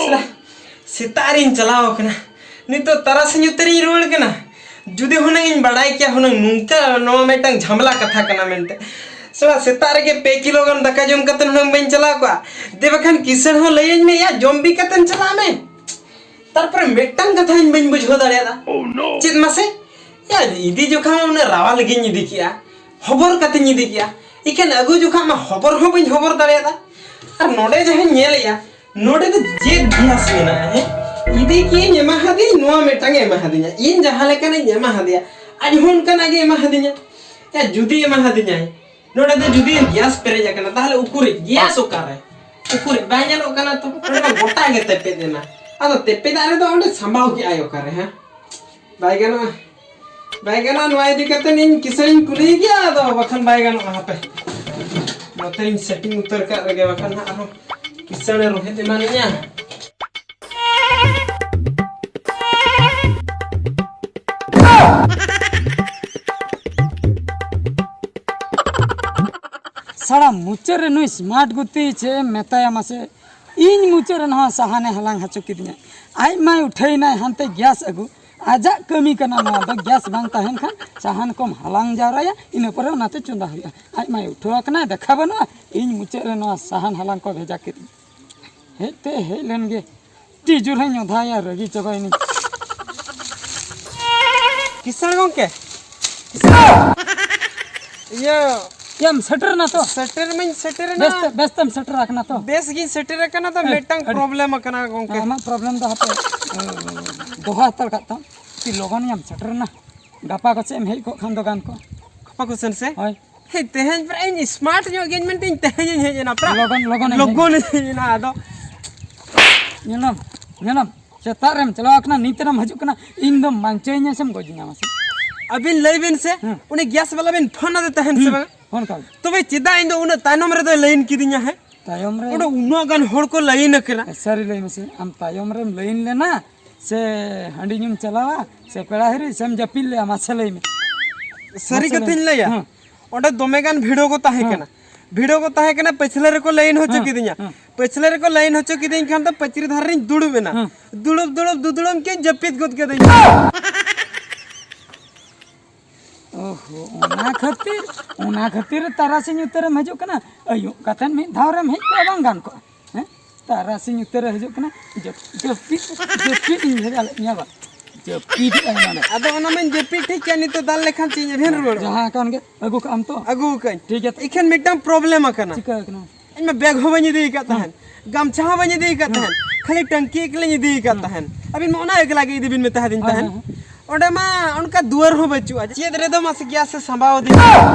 ᱥᱟᱞᱟ, ᱥᱮᱛᱟᱜ ᱨᱤᱧ ᱪᱟᱞᱟᱣ ᱟᱠᱟᱱᱟ, ᱱᱤᱛᱚᱜ ᱛᱟᱨᱟᱥᱤᱧ ᱩᱛᱟᱹᱨᱤᱧ ᱨᱩᱣᱟᱹᱲ ᱠᱟᱱᱟ᱾ ᱡᱩᱫᱤ ᱦᱩᱱᱟᱹᱝ ᱤᱧ ᱵᱟᱲᱟᱭ ᱠᱮᱭᱟ, ᱦᱩᱱᱟᱹᱝ ᱱᱚᱝᱠᱟ ᱱᱚᱣᱟ ᱢᱤᱫᱴᱟᱝ ᱡᱷᱟᱢᱞᱟ ᱠᱟᱛᱷᱟ ᱠᱟᱱᱟ ᱢᱮᱱᱛᱮ᱾ ᱥᱟᱞᱟ, ᱥᱮᱛᱟᱜ ᱨᱮᱜᱮ ᱯᱮ ᱠᱤᱞᱳ ᱜᱟᱱ ᱫᱟᱠᱟ ᱡᱚᱢ ᱠᱟᱛᱮ ᱦᱩᱱᱟᱹᱝ ᱵᱟᱹᱧ ᱪᱟᱞᱟᱣ ᱠᱚᱜᱼᱟ᱾ ᱫᱮ ᱵᱟᱠᱷᱟᱱ ᱠᱤᱥᱟᱹᱬ ᱦᱚᱸ ᱞᱟᱹᱭᱟᱹᱧ ᱢᱮ, ᱭᱟ, ᱡᱚᱢ ᱵᱤ ᱠᱟᱛᱮᱢ ᱪᱟᱞᱟᱜ ᱢᱮ᱾ ᱛᱟᱨᱯᱚᱨᱮ ᱢᱤᱫᱴᱟᱝ ᱠᱟᱛᱷᱟ ᱤᱧ ᱵᱟᱹᱧ ᱵᱩᱡᱷᱟᱹᱣ ᱫᱟᱲᱮᱭᱟᱫᱟ᱾ ᱪᱮᱫ ᱢᱟᱥᱮ? ᱭᱟ, ᱤᱫᱤ ᱡᱚᱠᱷᱟᱜ ᱢᱟ ᱩᱱᱟᱹᱜ ᱨᱟᱣᱟᱞ ᱜᱤᱧ ᱤᱫᱤ ᱠᱮᱜᱼᱟ, ᱦᱚᱵᱚᱨ ᱠᱟᱛᱮᱧ ᱤᱫᱤ ᱠᱮᱜᱼᱟ, ᱤᱠᱷᱟᱹᱱ ᱟᱹᱜᱩ ᱡᱚᱠᱷᱟᱜ ᱢᱟ ᱦᱚᱵᱚᱨ ᱦᱚᱸ ᱵᱟᱹᱧ ᱦᱚᱵᱚᱨ ᱫᱟᱲᱮᱭᱟᱫᱟ᱾ ᱟᱨ ᱱᱚᱰᱮ ᱡᱟᱦᱟᱸᱧ ᱧᱮᱞᱮᱜᱼᱟ, ᱱᱚᱰᱮ ᱫᱚ ᱪᱮᱫ ᱜᱮᱥ ᱢᱮᱱᱟᱜᱼᱟ? ᱦᱮᱸ, ᱤᱫᱤ ᱠᱮᱜᱼᱟᱹᱧ, ᱮᱢᱟ ᱦᱟᱫᱤᱧ, ᱱᱚᱣᱟ ᱢᱤᱫᱴᱟᱝ ᱮ ᱮᱢᱟ ᱦᱟᱫᱤᱧᱟ, ᱤᱧ ᱡᱟᱦᱟᱸ ᱞᱮᱠᱟᱱᱟᱜ ᱤᱧ ᱮᱢᱟ ᱦᱟᱫᱮᱭᱟ, ᱟᱡ ᱦᱚᱸ ᱚᱱᱠᱟᱱᱟᱜ ᱜᱮ ᱮᱢᱟ ᱦᱟᱫᱤᱧᱟ᱾ ᱭᱟ, ᱡᱩᱫᱤ ᱮᱢᱟ ᱦᱟᱫᱤᱧᱟᱭ, ᱱᱚᱰᱮ ᱫᱚ ᱡᱩᱫᱤ ᱜᱮᱥ ᱯᱮᱨᱮᱡ ᱟᱠᱟᱱᱟ, ᱛᱟᱦᱞᱮ ᱩᱠᱩᱨᱤᱡ ᱜᱮᱥ ᱚᱠᱟᱨᱮ? ᱩᱠᱩᱨᱤᱡ ᱵᱟᱭ ᱧᱮᱞᱚᱜ ᱠᱟᱱᱟ ᱛᱚ, ᱱᱚᱰᱮ ᱢᱟ ᱜᱚᱴᱟ ᱜᱮ ᱛᱮᱯᱮᱫ ᱮᱱᱟ᱾ ᱟᱫᱚ ᱛᱮᱯᱮᱫᱟᱜ ᱨᱮᱫᱚ ᱚᱸᱰᱮ ᱥᱟᱢᱵᱟᱣ ᱠᱮᱜᱼᱟᱭ ᱚᱠᱟᱨᱮ, ᱦᱮᱸ? ᱵᱟᱭ ᱜᱟᱱᱚᱜᱼᱟ, ᱵᱟᱭ ᱜᱟᱱᱚᱜᱼᱟ᱾ ᱱᱚᱣᱟ ᱤᱫᱤ ᱠᱟᱛᱮ ᱤᱧ ᱠᱤᱥᱟᱹᱬᱤᱧ ᱠᱩᱞᱤᱭᱮ ᱜᱮᱭᱟ, ᱟᱫᱚ ᱵᱟᱠᱷᱟᱱ ᱵᱟᱭ ᱜᱟᱱᱚᱜᱼᱟ᱾ ᱦᱟᱯᱮ, ᱱᱚᱛᱮᱧ ᱥᱮᱴᱤᱝ ᱩᱛᱟᱹᱨ ᱠᱟᱜ ᱨᱮᱜᱮ, ᱵᱟᱠᱷᱟᱱ ᱦᱟᱸᱜ ᱟᱨᱦᱚᱸ ᱠᱤᱥᱟᱹᱬᱮ ᱨᱚᱦᱮᱫ ᱮᱢᱟᱱᱤᱧᱟ᱾ ᱥᱟᱲᱟ ᱢᱩᱪᱟᱹᱫ ᱨᱮ ᱱᱩᱭ ᱥᱢᱟᱨᱴ ᱜᱩᱛᱤ ᱪᱮᱫ ᱮᱢ ᱢᱮᱛᱟᱭᱟ ᱢᱟᱥᱮ? ᱤᱧ ᱢᱩᱪᱟᱹᱫ ᱨᱮ ᱱᱚᱣᱟ ᱥᱟᱦᱟᱱᱮ ᱦᱟᱞᱟᱝ ᱦᱚᱪᱚ ᱠᱤᱫᱤᱧᱟ᱾ ᱟᱡ ᱢᱟᱭ ᱩᱴᱷᱟᱹᱭᱱᱟᱭ ᱦᱟᱱᱛᱮ ᱜᱮᱥ ᱟᱹᱜᱩ᱾ ᱟᱡᱟᱜ ᱠᱟᱹᱢᱤ ᱠᱟᱱᱟ ᱱᱚᱣᱟ ᱫᱚ, ᱜᱮᱥ ᱵᱟᱝ ᱛᱟᱦᱮᱱ ᱠᱷᱟᱱ ᱥᱟᱦᱟᱱ ᱠᱚᱢ ᱦᱟᱞᱟᱝ ᱡᱟᱣᱨᱟᱭᱟ, ᱤᱱᱟᱹ ᱯᱚᱨᱮ ᱚᱱᱟᱛᱮ ᱪᱚᱸᱫᱟ ᱦᱩᱭᱩᱜᱼᱟ᱾ ᱟᱡ ᱢᱟᱭ ᱩᱴᱷᱟᱹᱣ ᱟᱠᱟᱱᱟᱭ, ᱫᱮᱠᱷᱟ ᱵᱟᱹᱱᱩᱜᱼᱟ᱾ ᱤᱧ ᱢᱩᱪᱟᱹᱫ ᱨᱮ ᱱᱚᱣᱟ ᱥᱟᱦᱟᱱ ᱦᱟᱞᱟᱝ ᱠᱚ ᱵᱷᱮᱡᱟ ᱠᱮᱫᱤᱧᱟ᱾ ᱦᱮᱡ ᱛᱮ ᱦᱮᱡ ᱞᱮᱱ ᱜᱮ, ᱟᱹᱰᱤ ᱡᱳᱨ ᱦᱚᱧ ᱚᱫᱷᱟᱭᱟ, ᱨᱟᱹᱜᱤ ᱪᱟᱵᱟᱭᱮᱱᱟᱹᱧ᱾ ᱠᱤᱥᱟᱹᱬ ᱜᱚᱝᱠᱮ, ᱤᱭᱟᱹ, ᱭᱟᱢ ᱥᱮᱴᱮᱨ ᱮᱱᱟ ᱛᱚ? ᱥᱮᱴᱮᱨ ᱢᱟᱧ ᱥᱮᱴᱮᱨ ᱮᱱᱟ᱾ ᱵᱮᱥ ᱛᱮ, ᱵᱮᱥ ᱛᱮᱢ ᱥᱮᱴᱮᱨ ᱟᱠᱟᱱᱟ ᱛᱚ? ᱵᱮᱥ ᱜᱤᱧ ᱥᱮᱴᱮᱨ ᱟᱠᱟᱱᱟ, ᱛᱚ ᱦᱮᱸ, ᱢᱤᱫᱴᱟᱝ ᱟᱹᱰᱤ ᱯᱨᱚᱵᱞᱮᱢ ᱟᱠᱟᱱᱟ ᱜᱚᱝᱠᱮ᱾ ᱟᱢᱟᱜ ᱯᱨᱚᱵᱞᱮᱢ ᱫᱚ ᱦᱟᱯᱮ, ᱫᱚᱦᱚ ᱦᱟᱛᱟᱲ ᱠᱟᱜ ᱛᱟᱢ᱾ ᱟᱹᱰᱤ ᱞᱚᱜᱚᱱ ᱭᱟᱢ ᱥᱮᱴᱮᱨ ᱮᱱᱟ᱾ ᱜᱟᱯᱟ ᱠᱚ ᱥᱮᱫ ᱮᱢ ᱦᱮᱡ ᱠᱚᱜ ᱠᱷᱟᱱ ᱫᱚ ᱜᱟᱱ ᱠᱚᱜ᱾ ᱜᱟᱯᱟ ᱠᱚ ᱥᱮᱱ ᱥᱮ? ᱦᱳᱭ᱾ ᱦᱮᱸ, ᱛᱮᱦᱮᱧ ᱯᱨᱟᱭ ᱤᱧ ᱥᱢᱟᱨᱴ ᱧᱚᱜ ᱜᱤᱭᱟᱹᱧ ᱢᱮᱱᱛᱮ ᱤᱧ ᱛᱮᱦᱮᱧᱤᱧ ᱦᱮᱡ ᱮᱱᱟ ᱯᱨᱟ᱾ ᱞᱚᱜᱚᱱ, ᱞᱚᱜᱚᱱ ᱮᱢ ᱦᱮᱡ ᱞᱚᱜᱚᱱ ᱤᱧ ᱦᱮᱡ ᱮᱱᱟ ᱟᱫᱚ᱾ ᱧᱮᱞᱟᱢ, ᱧᱮᱞᱟᱢ, ᱥᱮᱛᱟᱜ ᱨᱮᱢ ᱪᱟᱞᱟᱣ ᱟᱠᱟᱱᱟ, ᱱᱤᱛ ᱨᱮᱢ ᱦᱤᱡᱩᱜ ᱠᱟᱱᱟ, ᱤᱧ ᱫᱚᱢ ᱵᱟᱧᱪᱟᱣᱤᱧᱟ ᱥᱮᱢ ᱜᱚᱡᱤᱧᱟ ᱢᱟᱥᱮ? ᱟᱹᱵᱤᱱ ᱞᱟᱹᱭ ᱵᱤᱱ ᱥᱮ, ᱦᱮᱸ᱾ ᱩᱱᱤ ᱜᱮᱥ ᱵᱟᱞᱟ ᱵᱤᱱ ᱯᱷᱳᱱ ᱟᱫᱮ ᱛᱟᱦᱮᱱ ᱥᱮ ᱦᱩᱸ, ᱵᱟᱝ? ᱯᱷᱳᱱ ᱠᱟᱜ ᱢᱮ᱾ ᱛᱚᱵᱮ ᱪᱮᱫᱟᱜ ᱤᱧ ᱫᱚ ᱩᱱᱟᱹᱜ ᱛᱟᱭᱱᱚᱢ ᱨᱮᱫᱚᱭ ᱞᱟᱹᱭᱤᱱ ᱠᱤᱫᱤᱧᱟ, ᱦᱮᱸ? ᱛᱟᱭᱚᱢ ᱨᱮ ᱚᱸᱰᱮ ᱩᱱᱟᱹᱜ ᱜᱟᱱ ᱦᱚᱲ ᱠᱚ ᱞᱟᱹᱭᱤᱱ ᱟᱠᱟᱱᱟ᱾ ᱥᱟᱹᱨᱤ ᱞᱟᱹᱭ ᱢᱮᱥᱮ, ᱟᱢ ᱛᱟᱭᱚᱢ ᱨᱮᱢ ᱞᱟᱹᱭᱤᱱ ᱞᱮᱱᱟ ᱥᱮ ᱦᱟᱺᱰᱤ ᱧᱩᱢ ᱪᱟᱞᱟᱣᱟ ᱥᱮ ᱯᱮᱲᱟ ᱦᱤᱨᱤ ᱥᱮᱢ ᱡᱟᱹᱯᱤᱫ ᱞᱮᱜᱼᱟ? ᱢᱟᱥᱮ ᱞᱟᱹᱭ ᱢᱮ᱾ ᱥᱟᱹᱨᱤ ᱢᱟᱥᱮ ᱞᱟᱹᱭ ᱠᱟᱛᱷᱟᱧ ᱢᱮ᱾ ᱞᱟᱹᱭᱟ, ᱦᱮᱸ᱾ ᱚᱸᱰᱮ ᱫᱚᱢᱮ ᱜᱟᱱ ᱵᱷᱤᱲ ᱠᱚ ᱛᱟᱦᱮᱸ ᱦᱮᱸ᱾ ᱠᱟᱱᱟ᱾ ᱵᱷᱤᱲᱚ ᱠᱚ ᱛᱟᱦᱮᱸ ᱠᱟᱱᱟ, ᱯᱟᱹᱪᱷᱞᱟᱹ ᱨᱮᱠᱚ ᱞᱟᱭᱤᱱ ᱦᱚᱪᱚ ᱦᱮᱸ, ᱠᱤᱫᱤᱧᱟ᱾ ᱦᱮᱸ᱾ ᱯᱟᱹᱪᱷᱞᱟᱹ ᱨᱮᱠᱚ ᱞᱟᱭᱤᱱ ᱦᱚᱪᱚ ᱠᱤᱫᱤᱧ ᱠᱷᱟᱱ ᱫᱚ ᱯᱟᱹᱪᱨᱤ ᱫᱷᱟᱨᱮ ᱨᱤᱧ ᱫᱩᱲᱩᱵ ᱮᱱᱟ᱾ ᱦᱮᱸ᱾ ᱫᱩᱲᱩᱵ ᱫᱩᱲᱩᱵ ᱫᱩᱫᱩᱲᱩᱢ ᱠᱤᱱ ᱡᱟᱹᱯᱤᱫ ᱜᱚᱫ ᱠᱮᱫᱟᱹᱧ᱾ ᱚᱦᱚ, ᱚᱱᱟ ᱠᱷᱟᱹᱛᱤᱨ, ᱚᱱᱟ ᱠᱷᱟᱹᱛᱤᱨ ᱛᱟᱨᱟᱥᱤᱧ ᱩᱛᱟᱹᱨᱮᱢ ᱦᱤᱡᱩᱜ ᱠᱟᱱᱟ᱾ ᱟᱹᱭᱩᱵ ᱠᱟᱛᱮᱫ ᱢᱤᱫ ᱫᱷᱟᱣ ᱨᱮᱢ ᱦᱮᱡ ᱠᱚᱜᱼᱟ, ᱵᱟᱝ ᱜᱟᱱ ᱠᱚᱜᱼᱟ? ᱦᱮᱸ? ᱛᱟᱨᱟᱥᱤᱧ ᱩᱛᱟᱹᱨᱮ ᱦᱤᱡᱩᱜ ᱠᱟᱱᱟ᱾ ᱡᱟᱹᱯ-, ᱡᱟᱹᱯᱤᱫ, ᱡᱟᱹᱯᱤᱫ ᱤᱧ ᱵᱷᱮᱡᱟ ᱞᱮᱫ ᱢᱮᱭᱟ ᱵᱟ? ᱡᱟᱹᱯᱤᱫ ᱮᱫ ᱟᱭ ᱱᱚᱰᱮ᱾ ᱟᱫᱚ ᱚᱱᱟ ᱢᱟᱧ ᱡᱟᱹᱯᱤᱫ ᱴᱷᱤᱠ ᱠᱮᱫ, ᱱᱤᱛᱚᱜ ᱫᱟᱞ ᱞᱮᱠᱷᱟᱱ ᱪᱮᱫ ᱤᱧ ᱮᱵᱷᱮᱱ ᱨᱩᱣᱟᱹᱲᱚᱜᱼᱟ? ᱡᱟᱦᱟᱸ ᱠᱟᱱ ᱜᱮ, ᱟᱹᱜᱩ ᱠᱟᱜ ᱟᱢ ᱛᱚ? ᱟᱹᱜᱩ ᱠᱟᱜ ᱟᱹᱧ᱾ ᱴᱷᱤᱠ ᱜᱮᱭᱟ᱾ ᱤᱠᱷᱟᱹᱱ ᱢᱤᱫᱴᱟᱝ ᱯᱨᱚᱵᱞᱮᱢ ᱟᱠᱟᱱᱟ᱾ ᱪᱤᱠᱟᱹ ᱟᱠᱟᱱᱟ? ᱤᱧ ᱢᱟ ᱵᱮᱜᱽ ᱦᱚᱸ ᱵᱟᱹᱧ ᱤᱫᱤ ᱟᱠᱟᱫ ᱦᱮᱸ᱾ ᱛᱟᱦᱮᱸᱱ, ᱜᱟᱢᱪᱷᱟ ᱦᱚᱸ ᱵᱟᱹᱧ ᱤᱫᱤ ᱟᱠᱟᱫ ᱦᱮᱸ᱾ ᱛᱟᱦᱮᱸᱱ, ᱠᱷᱟᱹᱞᱤ ᱴᱟᱝᱠᱤ ᱮᱠᱞᱟᱧ ᱤᱫᱤ ᱟᱠᱟᱫ ᱦᱮᱸ᱾ ᱛᱟᱦᱮᱸᱱ᱾ ᱟᱹᱵᱤᱱ ᱢᱟ ᱚᱱᱟ ᱮᱠᱞᱟ ᱜᱮ ᱤᱫᱤ ᱵᱤᱱ ᱢᱮᱛᱟ ᱦᱟᱫᱤᱧ ᱦᱳᱭ, ᱛᱟᱦᱮᱸᱱ᱾ ᱦᱳᱭ, ᱦᱳᱭ᱾ ᱚᱸᱰᱮ ᱢᱟ ᱚᱱᱠᱟ ᱫᱩᱣᱟᱹᱨ ᱦᱚᱸ ᱵᱟᱹᱪᱩᱜᱼᱟ, ᱪᱮᱫ ᱨᱮᱫᱚ ᱢᱟᱥᱮ ᱜᱮᱥ ᱮ ᱥᱟᱢᱵᱟᱣ ᱟᱹᱫᱤᱧᱟ?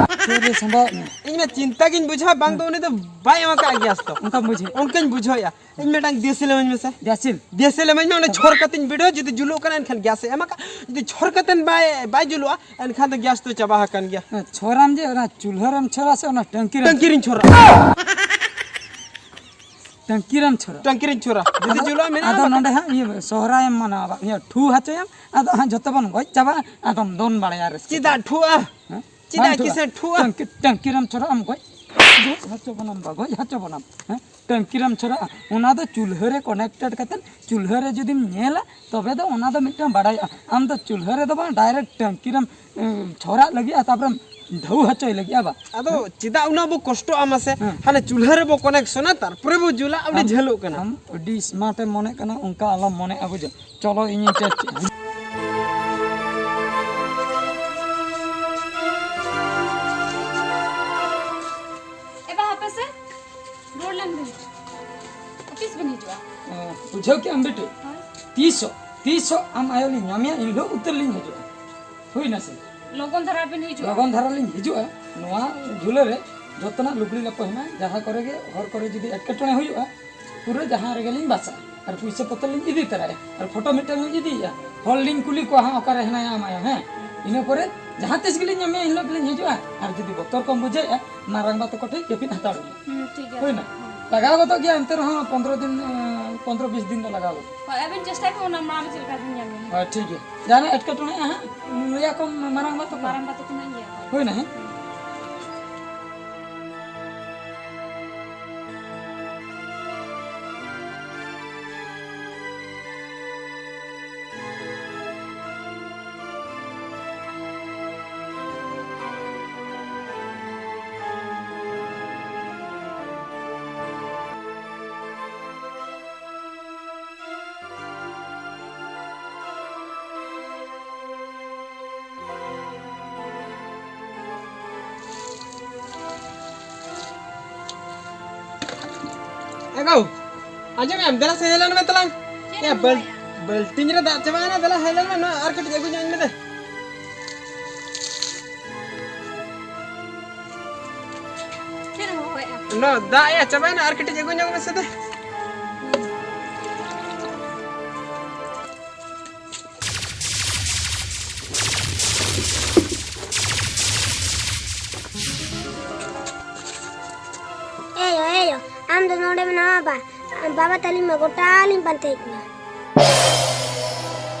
ᱪᱮᱫ ᱨᱮ ᱥᱟᱢᱵᱟᱣ ᱮᱫ ᱢᱮᱭᱟ? ᱤᱧ ᱢᱟ ᱪᱤᱱᱛᱟ ᱜᱤᱧ ᱵᱩᱡᱷᱟᱹᱣᱟ, ᱵᱟᱝ ᱫᱚ ᱦᱮᱸ᱾ ᱩᱱᱤ ᱫᱚ ᱵᱟᱭ ᱮᱢ ᱟᱠᱟᱫ ᱜᱮᱥ ᱫᱚ᱾ ᱚᱱᱠᱟᱢ ᱵᱩᱡᱷᱟᱹᱣᱟ? ᱚᱱᱠᱟᱧ ᱵᱩᱡᱷᱟᱹᱣᱮᱫᱼᱟ᱾ ᱤᱧ ᱢᱤᱫᱴᱟᱝ ᱫᱤᱥ ᱞᱮᱢᱟᱹᱧ ᱢᱮᱥᱮ᱾ ᱜᱮᱥ ᱥᱤᱢ? ᱫᱤᱥ ᱞᱮᱢᱟᱹᱧ ᱢᱮ, ᱚᱸᱰᱮ ᱪᱷᱚᱨ ᱠᱟᱛᱮᱧ ᱵᱤᱰᱟᱹᱣ, ᱡᱩᱫᱤ ᱡᱩᱞᱩᱜ ᱠᱟᱱᱟ ᱮᱱᱠᱷᱟᱱ ᱜᱮᱥ ᱮ ᱮᱢ ᱟᱠᱟᱫ, ᱡᱩᱫᱤ ᱪᱷᱚᱨ ᱠᱟᱛᱮᱧ ᱵᱟᱭ, ᱵᱟᱭ ᱡᱩᱞᱩᱜᱼᱟ ᱮᱱᱠᱷᱟᱱ ᱫᱚ ᱜᱮᱥ ᱫᱚ ᱪᱟᱵᱟ ᱟᱠᱟᱱ ᱜᱮᱭᱟ᱾ ᱦᱮᱸ, ᱪᱷᱚᱨᱟᱢ ᱡᱮ ᱚᱱᱟ ᱪᱩᱞᱦᱟᱹ ᱨᱮᱢ ᱪᱷᱚᱨᱟ ᱥᱮ ᱚᱱᱟ ᱴᱟᱝᱠᱤ ᱨᱮᱢ? ᱴᱟᱝᱠᱤ ᱨᱤᱧ ᱪᱷᱚᱨᱟ᱾ ᱴᱟᱝᱠᱤ ᱨᱮᱢ ᱪᱷᱚᱨᱟ? ᱴᱟᱝᱠᱤ ᱨᱤᱧ ᱪᱷᱚᱨᱟ᱾ ᱡᱩᱫᱤ ᱟᱫᱚ, ᱡᱩᱞᱩᱜᱼᱟ ᱢᱮᱱᱟᱜᱼᱟ, ᱟᱫᱚ ᱵᱟᱠᱷᱟᱱ ᱱᱚᱰᱮ ᱦᱟᱸᱜ ᱤᱭᱟᱹ ᱥᱚᱦᱨᱟᱭᱮᱢ ᱢᱟᱱᱟᱣᱟ, ᱵᱟ-, ᱤᱭᱟᱹ ᱴᱷᱩ ᱦᱚᱪᱚᱭᱟᱢ, ᱟᱫᱚ ᱦᱟᱸᱜ ᱡᱚᱛᱚ ᱵᱚᱱ ᱜᱚᱡ ᱪᱟᱵᱟᱜᱼᱟ, ᱟᱫᱚᱢ ᱫᱚᱱ ᱵᱟᱲᱟᱭᱟ ᱨᱟᱹᱥᱠᱟᱹ ᱪᱮᱫᱟᱜ ᱛᱮ᱾ ᱴᱷᱩᱜᱼᱟ? ᱦᱮᱸ? ᱪᱮᱫᱟᱜ ᱵᱟᱝ ᱴᱷᱩᱜᱼᱟ? ᱠᱤᱥᱟᱹᱬ ᱴᱷᱩᱜᱼᱟ? ᱴᱟᱝᱠᱤ, ᱴᱟᱝᱠᱤ ᱨᱮᱢ ᱪᱷᱚᱨᱟ ᱟᱢ ᱜᱚᱡ, ᱜᱚᱡ ᱦᱚᱪᱚ ᱵᱚᱱᱟᱢ ᱵᱟ, ᱜᱚᱡ ᱦᱚᱪᱚ ᱵᱚᱱᱟᱢ᱾ ᱦᱮᱸ? ᱴᱟᱝᱠᱤ ᱨᱮᱢ ᱪᱷᱚᱨᱟᱜᱼᱟ, ᱚᱱᱟ ᱫᱚ ᱪᱩᱞᱦᱟᱹ ᱨᱮ connected ᱠᱟᱛᱮᱫ ᱪᱩᱞᱦᱟᱹ ᱨᱮ ᱡᱩᱫᱤᱢ ᱧᱮᱞᱟ, ᱛᱚᱵᱮ ᱫᱚ ᱚᱱᱟ ᱫᱚ ᱢᱤᱫᱴᱟᱝ ᱵᱟᱲᱟᱭᱚᱜᱼᱟ᱾ ᱟᱢ ᱫᱚ ᱪᱩᱞᱦᱟᱹ ᱨᱮᱫᱚ ᱵᱟᱝ, direct ᱴᱟᱝᱠᱤ ᱨᱮᱢ, ᱮᱸ, ᱪᱷᱚᱨᱟᱜ ᱞᱟᱹᱜᱤᱫ ᱟᱨ ᱛᱟᱨᱯᱚᱨᱮᱢ ᱰᱷᱟᱹᱣ ᱦᱚᱪᱚᱭ ᱞᱟᱹᱜᱤᱫ, ᱟ ᱵᱟ? ᱟᱫᱚ ᱪᱮᱫᱟᱜ ᱩᱱᱟᱹᱜ ᱵᱚ ᱠᱚᱥᱴᱚᱜᱼᱟ ᱢᱟᱥᱮ? ᱦᱮᱸ᱾ ᱦᱟᱱᱮ ᱪᱩᱞᱦᱟᱹ ᱨᱮᱵᱚ connectionᱟ, ᱛᱟᱨᱯᱚᱨᱮ ᱵᱚ ᱡᱩᱞᱟ, ᱟᱹᱰᱤ ᱟᱢ, ᱡᱷᱟᱹᱞᱚᱜ ᱠᱟᱱᱟ᱾ ᱟᱢ ᱟᱹᱰᱤ smart ᱮᱢ ᱢᱚᱱᱮᱜ ᱠᱟᱱᱟ, ᱚᱱᱠᱟ ᱟᱞᱚᱢ ᱢᱚᱱᱮᱜᱼᱟ, ᱵᱩᱡᱷᱟᱹᱣ᱾ ᱪᱚᱞᱚ, ᱤᱧᱤᱧ test ᱮᱫᱼᱟ᱾ ᱮ ᱵᱟ, ᱦᱟᱯᱮ ᱥᱮ, ᱨᱩᱣᱟᱹᱲ ᱞᱮᱱ ᱵᱤᱱ᱾ ᱛᱤᱥ ᱵᱤᱱ ᱦᱤᱡᱩᱜᱼᱟ? ᱚ, ᱵᱩᱡᱷᱟᱹᱣ ᱠᱮᱜ ᱟᱢ ᱵᱤᱴᱤ? ᱦᱳᱭ᱾ ᱛᱤᱥᱚᱜ, ᱛᱤᱥᱚᱜ ᱟᱢ ᱟᱭᱳ ᱞᱤᱧ ᱧᱟᱢᱮᱭᱟ, ᱤᱱ ᱦᱤᱞᱳᱜ ᱩᱛᱟᱹᱨ ᱞᱤᱧ ᱦᱤᱡᱩᱜᱼᱟ᱾ ᱦᱩᱭ ᱱᱟ ᱥᱮ? ᱞᱚᱜᱚᱱ ᱫᱷᱟᱨᱟ ᱵᱤᱱ ᱦᱤᱡᱩᱜᱼᱟ᱾ ᱞᱚᱜᱚᱱ ᱫᱷᱟᱨᱟ ᱞᱤᱧ ᱦᱤᱡᱩᱜᱼᱟ᱾ ᱱᱚᱣᱟ ᱡᱷᱩᱞᱟᱹ ᱨᱮ ᱡᱚᱛᱚᱱᱟᱜ ᱞᱩᱜᱽᱲᱤ ᱞᱟᱯᱚ ᱦᱮᱱᱟᱜᱼᱟ᱾ ᱡᱟᱦᱟᱸ ᱠᱚᱨᱮ ᱜᱮ, ᱦᱚᱨ ᱠᱚᱨᱮ ᱡᱩᱫᱤ ᱮᱴᱠᱮᱴᱚᱬᱮ ᱦᱩᱭᱩᱜᱼᱟ, ᱯᱩᱨᱟᱹ ᱡᱟᱦᱟᱸ ᱨᱮᱜᱮ ᱞᱤᱧ ᱵᱟᱥᱟᱜᱼᱟ᱾ ᱟᱨ ᱯᱩᱭᱥᱟᱹ ᱯᱚᱛᱨᱚ ᱞᱤᱧ ᱤᱫᱤ ᱛᱚᱨᱟᱭᱟ᱾ ᱟᱨ ᱯᱷᱳᱴᱳ ᱢᱤᱫᱴᱟᱝ ᱞᱤᱧ ᱤᱫᱤᱭᱮᱫᱼᱟ᱾ ᱦᱚᱲ ᱞᱤᱧ ᱠᱩᱞᱤ ᱠᱚᱣᱟ ᱦᱟᱸᱜ, "ᱚᱠᱟᱨᱮ ᱦᱮᱱᱟᱭᱟ ᱟᱢ ᱟᱭᱳ?" ᱦᱮᱸ? ᱤᱱᱟᱹ ᱯᱚᱨᱮ ᱡᱟᱦᱟᱸ ᱛᱤᱥ ᱜᱮᱞᱤᱧ ᱧᱟᱢᱮᱭᱟ, ᱮᱱ ᱦᱤᱞᱳᱜ ᱜᱮᱞᱤᱧ ᱦᱤᱡᱩᱜᱼᱟ᱾ ᱟᱨ ᱡᱩᱫᱤ ᱵᱚᱛᱚᱨ ᱠᱚᱢ ᱵᱩᱡᱷᱟᱹᱣᱮᱫᱼᱟ, ᱢᱟᱨᱟᱝᱵᱟ ᱛᱟᱠᱚ ᱴᱷᱮᱱ ᱡᱟᱹᱯᱤᱫ ᱦᱟᱛᱟᱲ ᱢᱮ᱾ ᱦᱩᱸ, ᱴᱷᱤᱠ ᱜᱮᱭᱟ᱾ ᱦᱩᱭᱱᱟ? ᱦᱩᱸ᱾ ᱞᱟᱜᱟᱣ ᱜᱚᱫᱚᱜ ᱜᱮᱭᱟ, ᱮᱱᱛᱮ ᱨᱮᱦᱚᱸ ᱯᱚᱱᱫᱽᱨᱚ ᱫᱤᱱ, ᱮᱸ, ᱯᱚᱱᱫᱽᱨᱚ ᱵᱤᱥ ᱫᱤᱱ ᱫᱚ ᱞᱟᱜᱟᱣ ᱜᱚᱫᱚᱜ᱾ ᱦᱳᱭ, ᱟᱹᱵᱤᱱ ᱪᱮᱥᱴᱟᱭ ᱵᱤᱱ, ᱚᱱᱟ ᱢᱟᱲᱟᱝ ᱪᱮᱫ ᱞᱮᱠᱟ ᱵᱤᱱ ᱧᱟᱢ ᱧᱟᱢᱟ᱾ ᱦᱳᱭ, ᱴᱷᱤᱠ ᱜᱮᱭᱟ᱾ ᱡᱟᱦᱟᱱᱟᱜ ᱮᱴᱠᱮᱴᱚᱬᱮᱜᱼᱟ ᱦᱟᱸᱜ, ᱞᱟᱹᱭᱟᱠᱚ ᱢᱟᱨᱟᱝᱵᱟ ᱛᱟᱠᱚ᱾ ᱢᱟᱨᱟᱝᱵᱟ ᱛᱟᱠᱚ ᱦᱟᱸᱜ ᱤᱭᱟᱹ ᱠᱚ᱾ ᱦᱩᱭᱱᱟ, ᱦᱮᱸ? ᱦᱩᱸ᱾ ᱜᱚ, ᱟᱸᱡᱚᱢᱮᱫ ᱟᱢ? ᱫᱮᱞᱟ ᱥᱮ ᱦᱮᱡ ᱞᱮᱱ ᱢᱮ ᱛᱟᱞᱟᱝ᱾ ᱪᱮᱫ ᱮᱭᱟ, ᱮᱢ ᱵᱟᱹᱞ-, ᱞᱟᱹᱭᱟ? ᱵᱟᱹᱞᱴᱤᱱ ᱨᱮ ᱫᱟᱜ ᱪᱟᱵᱟᱭᱮᱱᱟ, ᱫᱮᱞᱟ ᱦᱮᱡ ᱞᱮᱱ ᱢᱮ, ᱱᱚᱣᱟ ᱟᱨ ᱠᱟᱹᱴᱤᱡ ᱟᱹᱜᱩ ᱧᱚᱜ ᱟᱹᱧ ᱢᱮ ᱫᱮ᱾ ᱪᱮᱫ ᱮᱢ ᱦᱚᱦᱚᱭᱮᱫᱼᱟ? ᱱᱚᱣᱟ ᱫᱟᱜ ᱮᱭᱟ ᱪᱟᱵᱟᱭᱮᱱᱟ, ᱟᱨ ᱠᱟᱹᱴᱤᱡ ᱟᱹᱜᱩ ᱧᱚᱜ ᱢᱮᱥᱮ ᱫᱮ᱾ ᱮᱭᱳ, ᱮᱭᱳ, ᱟᱢ ᱫᱚ ᱱᱚᱰᱮ ᱢᱮᱱᱟᱢᱟ ᱵᱟ? ᱵᱟᱵᱟ ᱛᱟᱹᱞᱤᱧ ᱢᱟ ᱜᱚᱴᱟ ᱞᱤᱧ ᱯᱟᱱᱛᱮᱭᱮᱫ ᱢᱮᱭᱟ᱾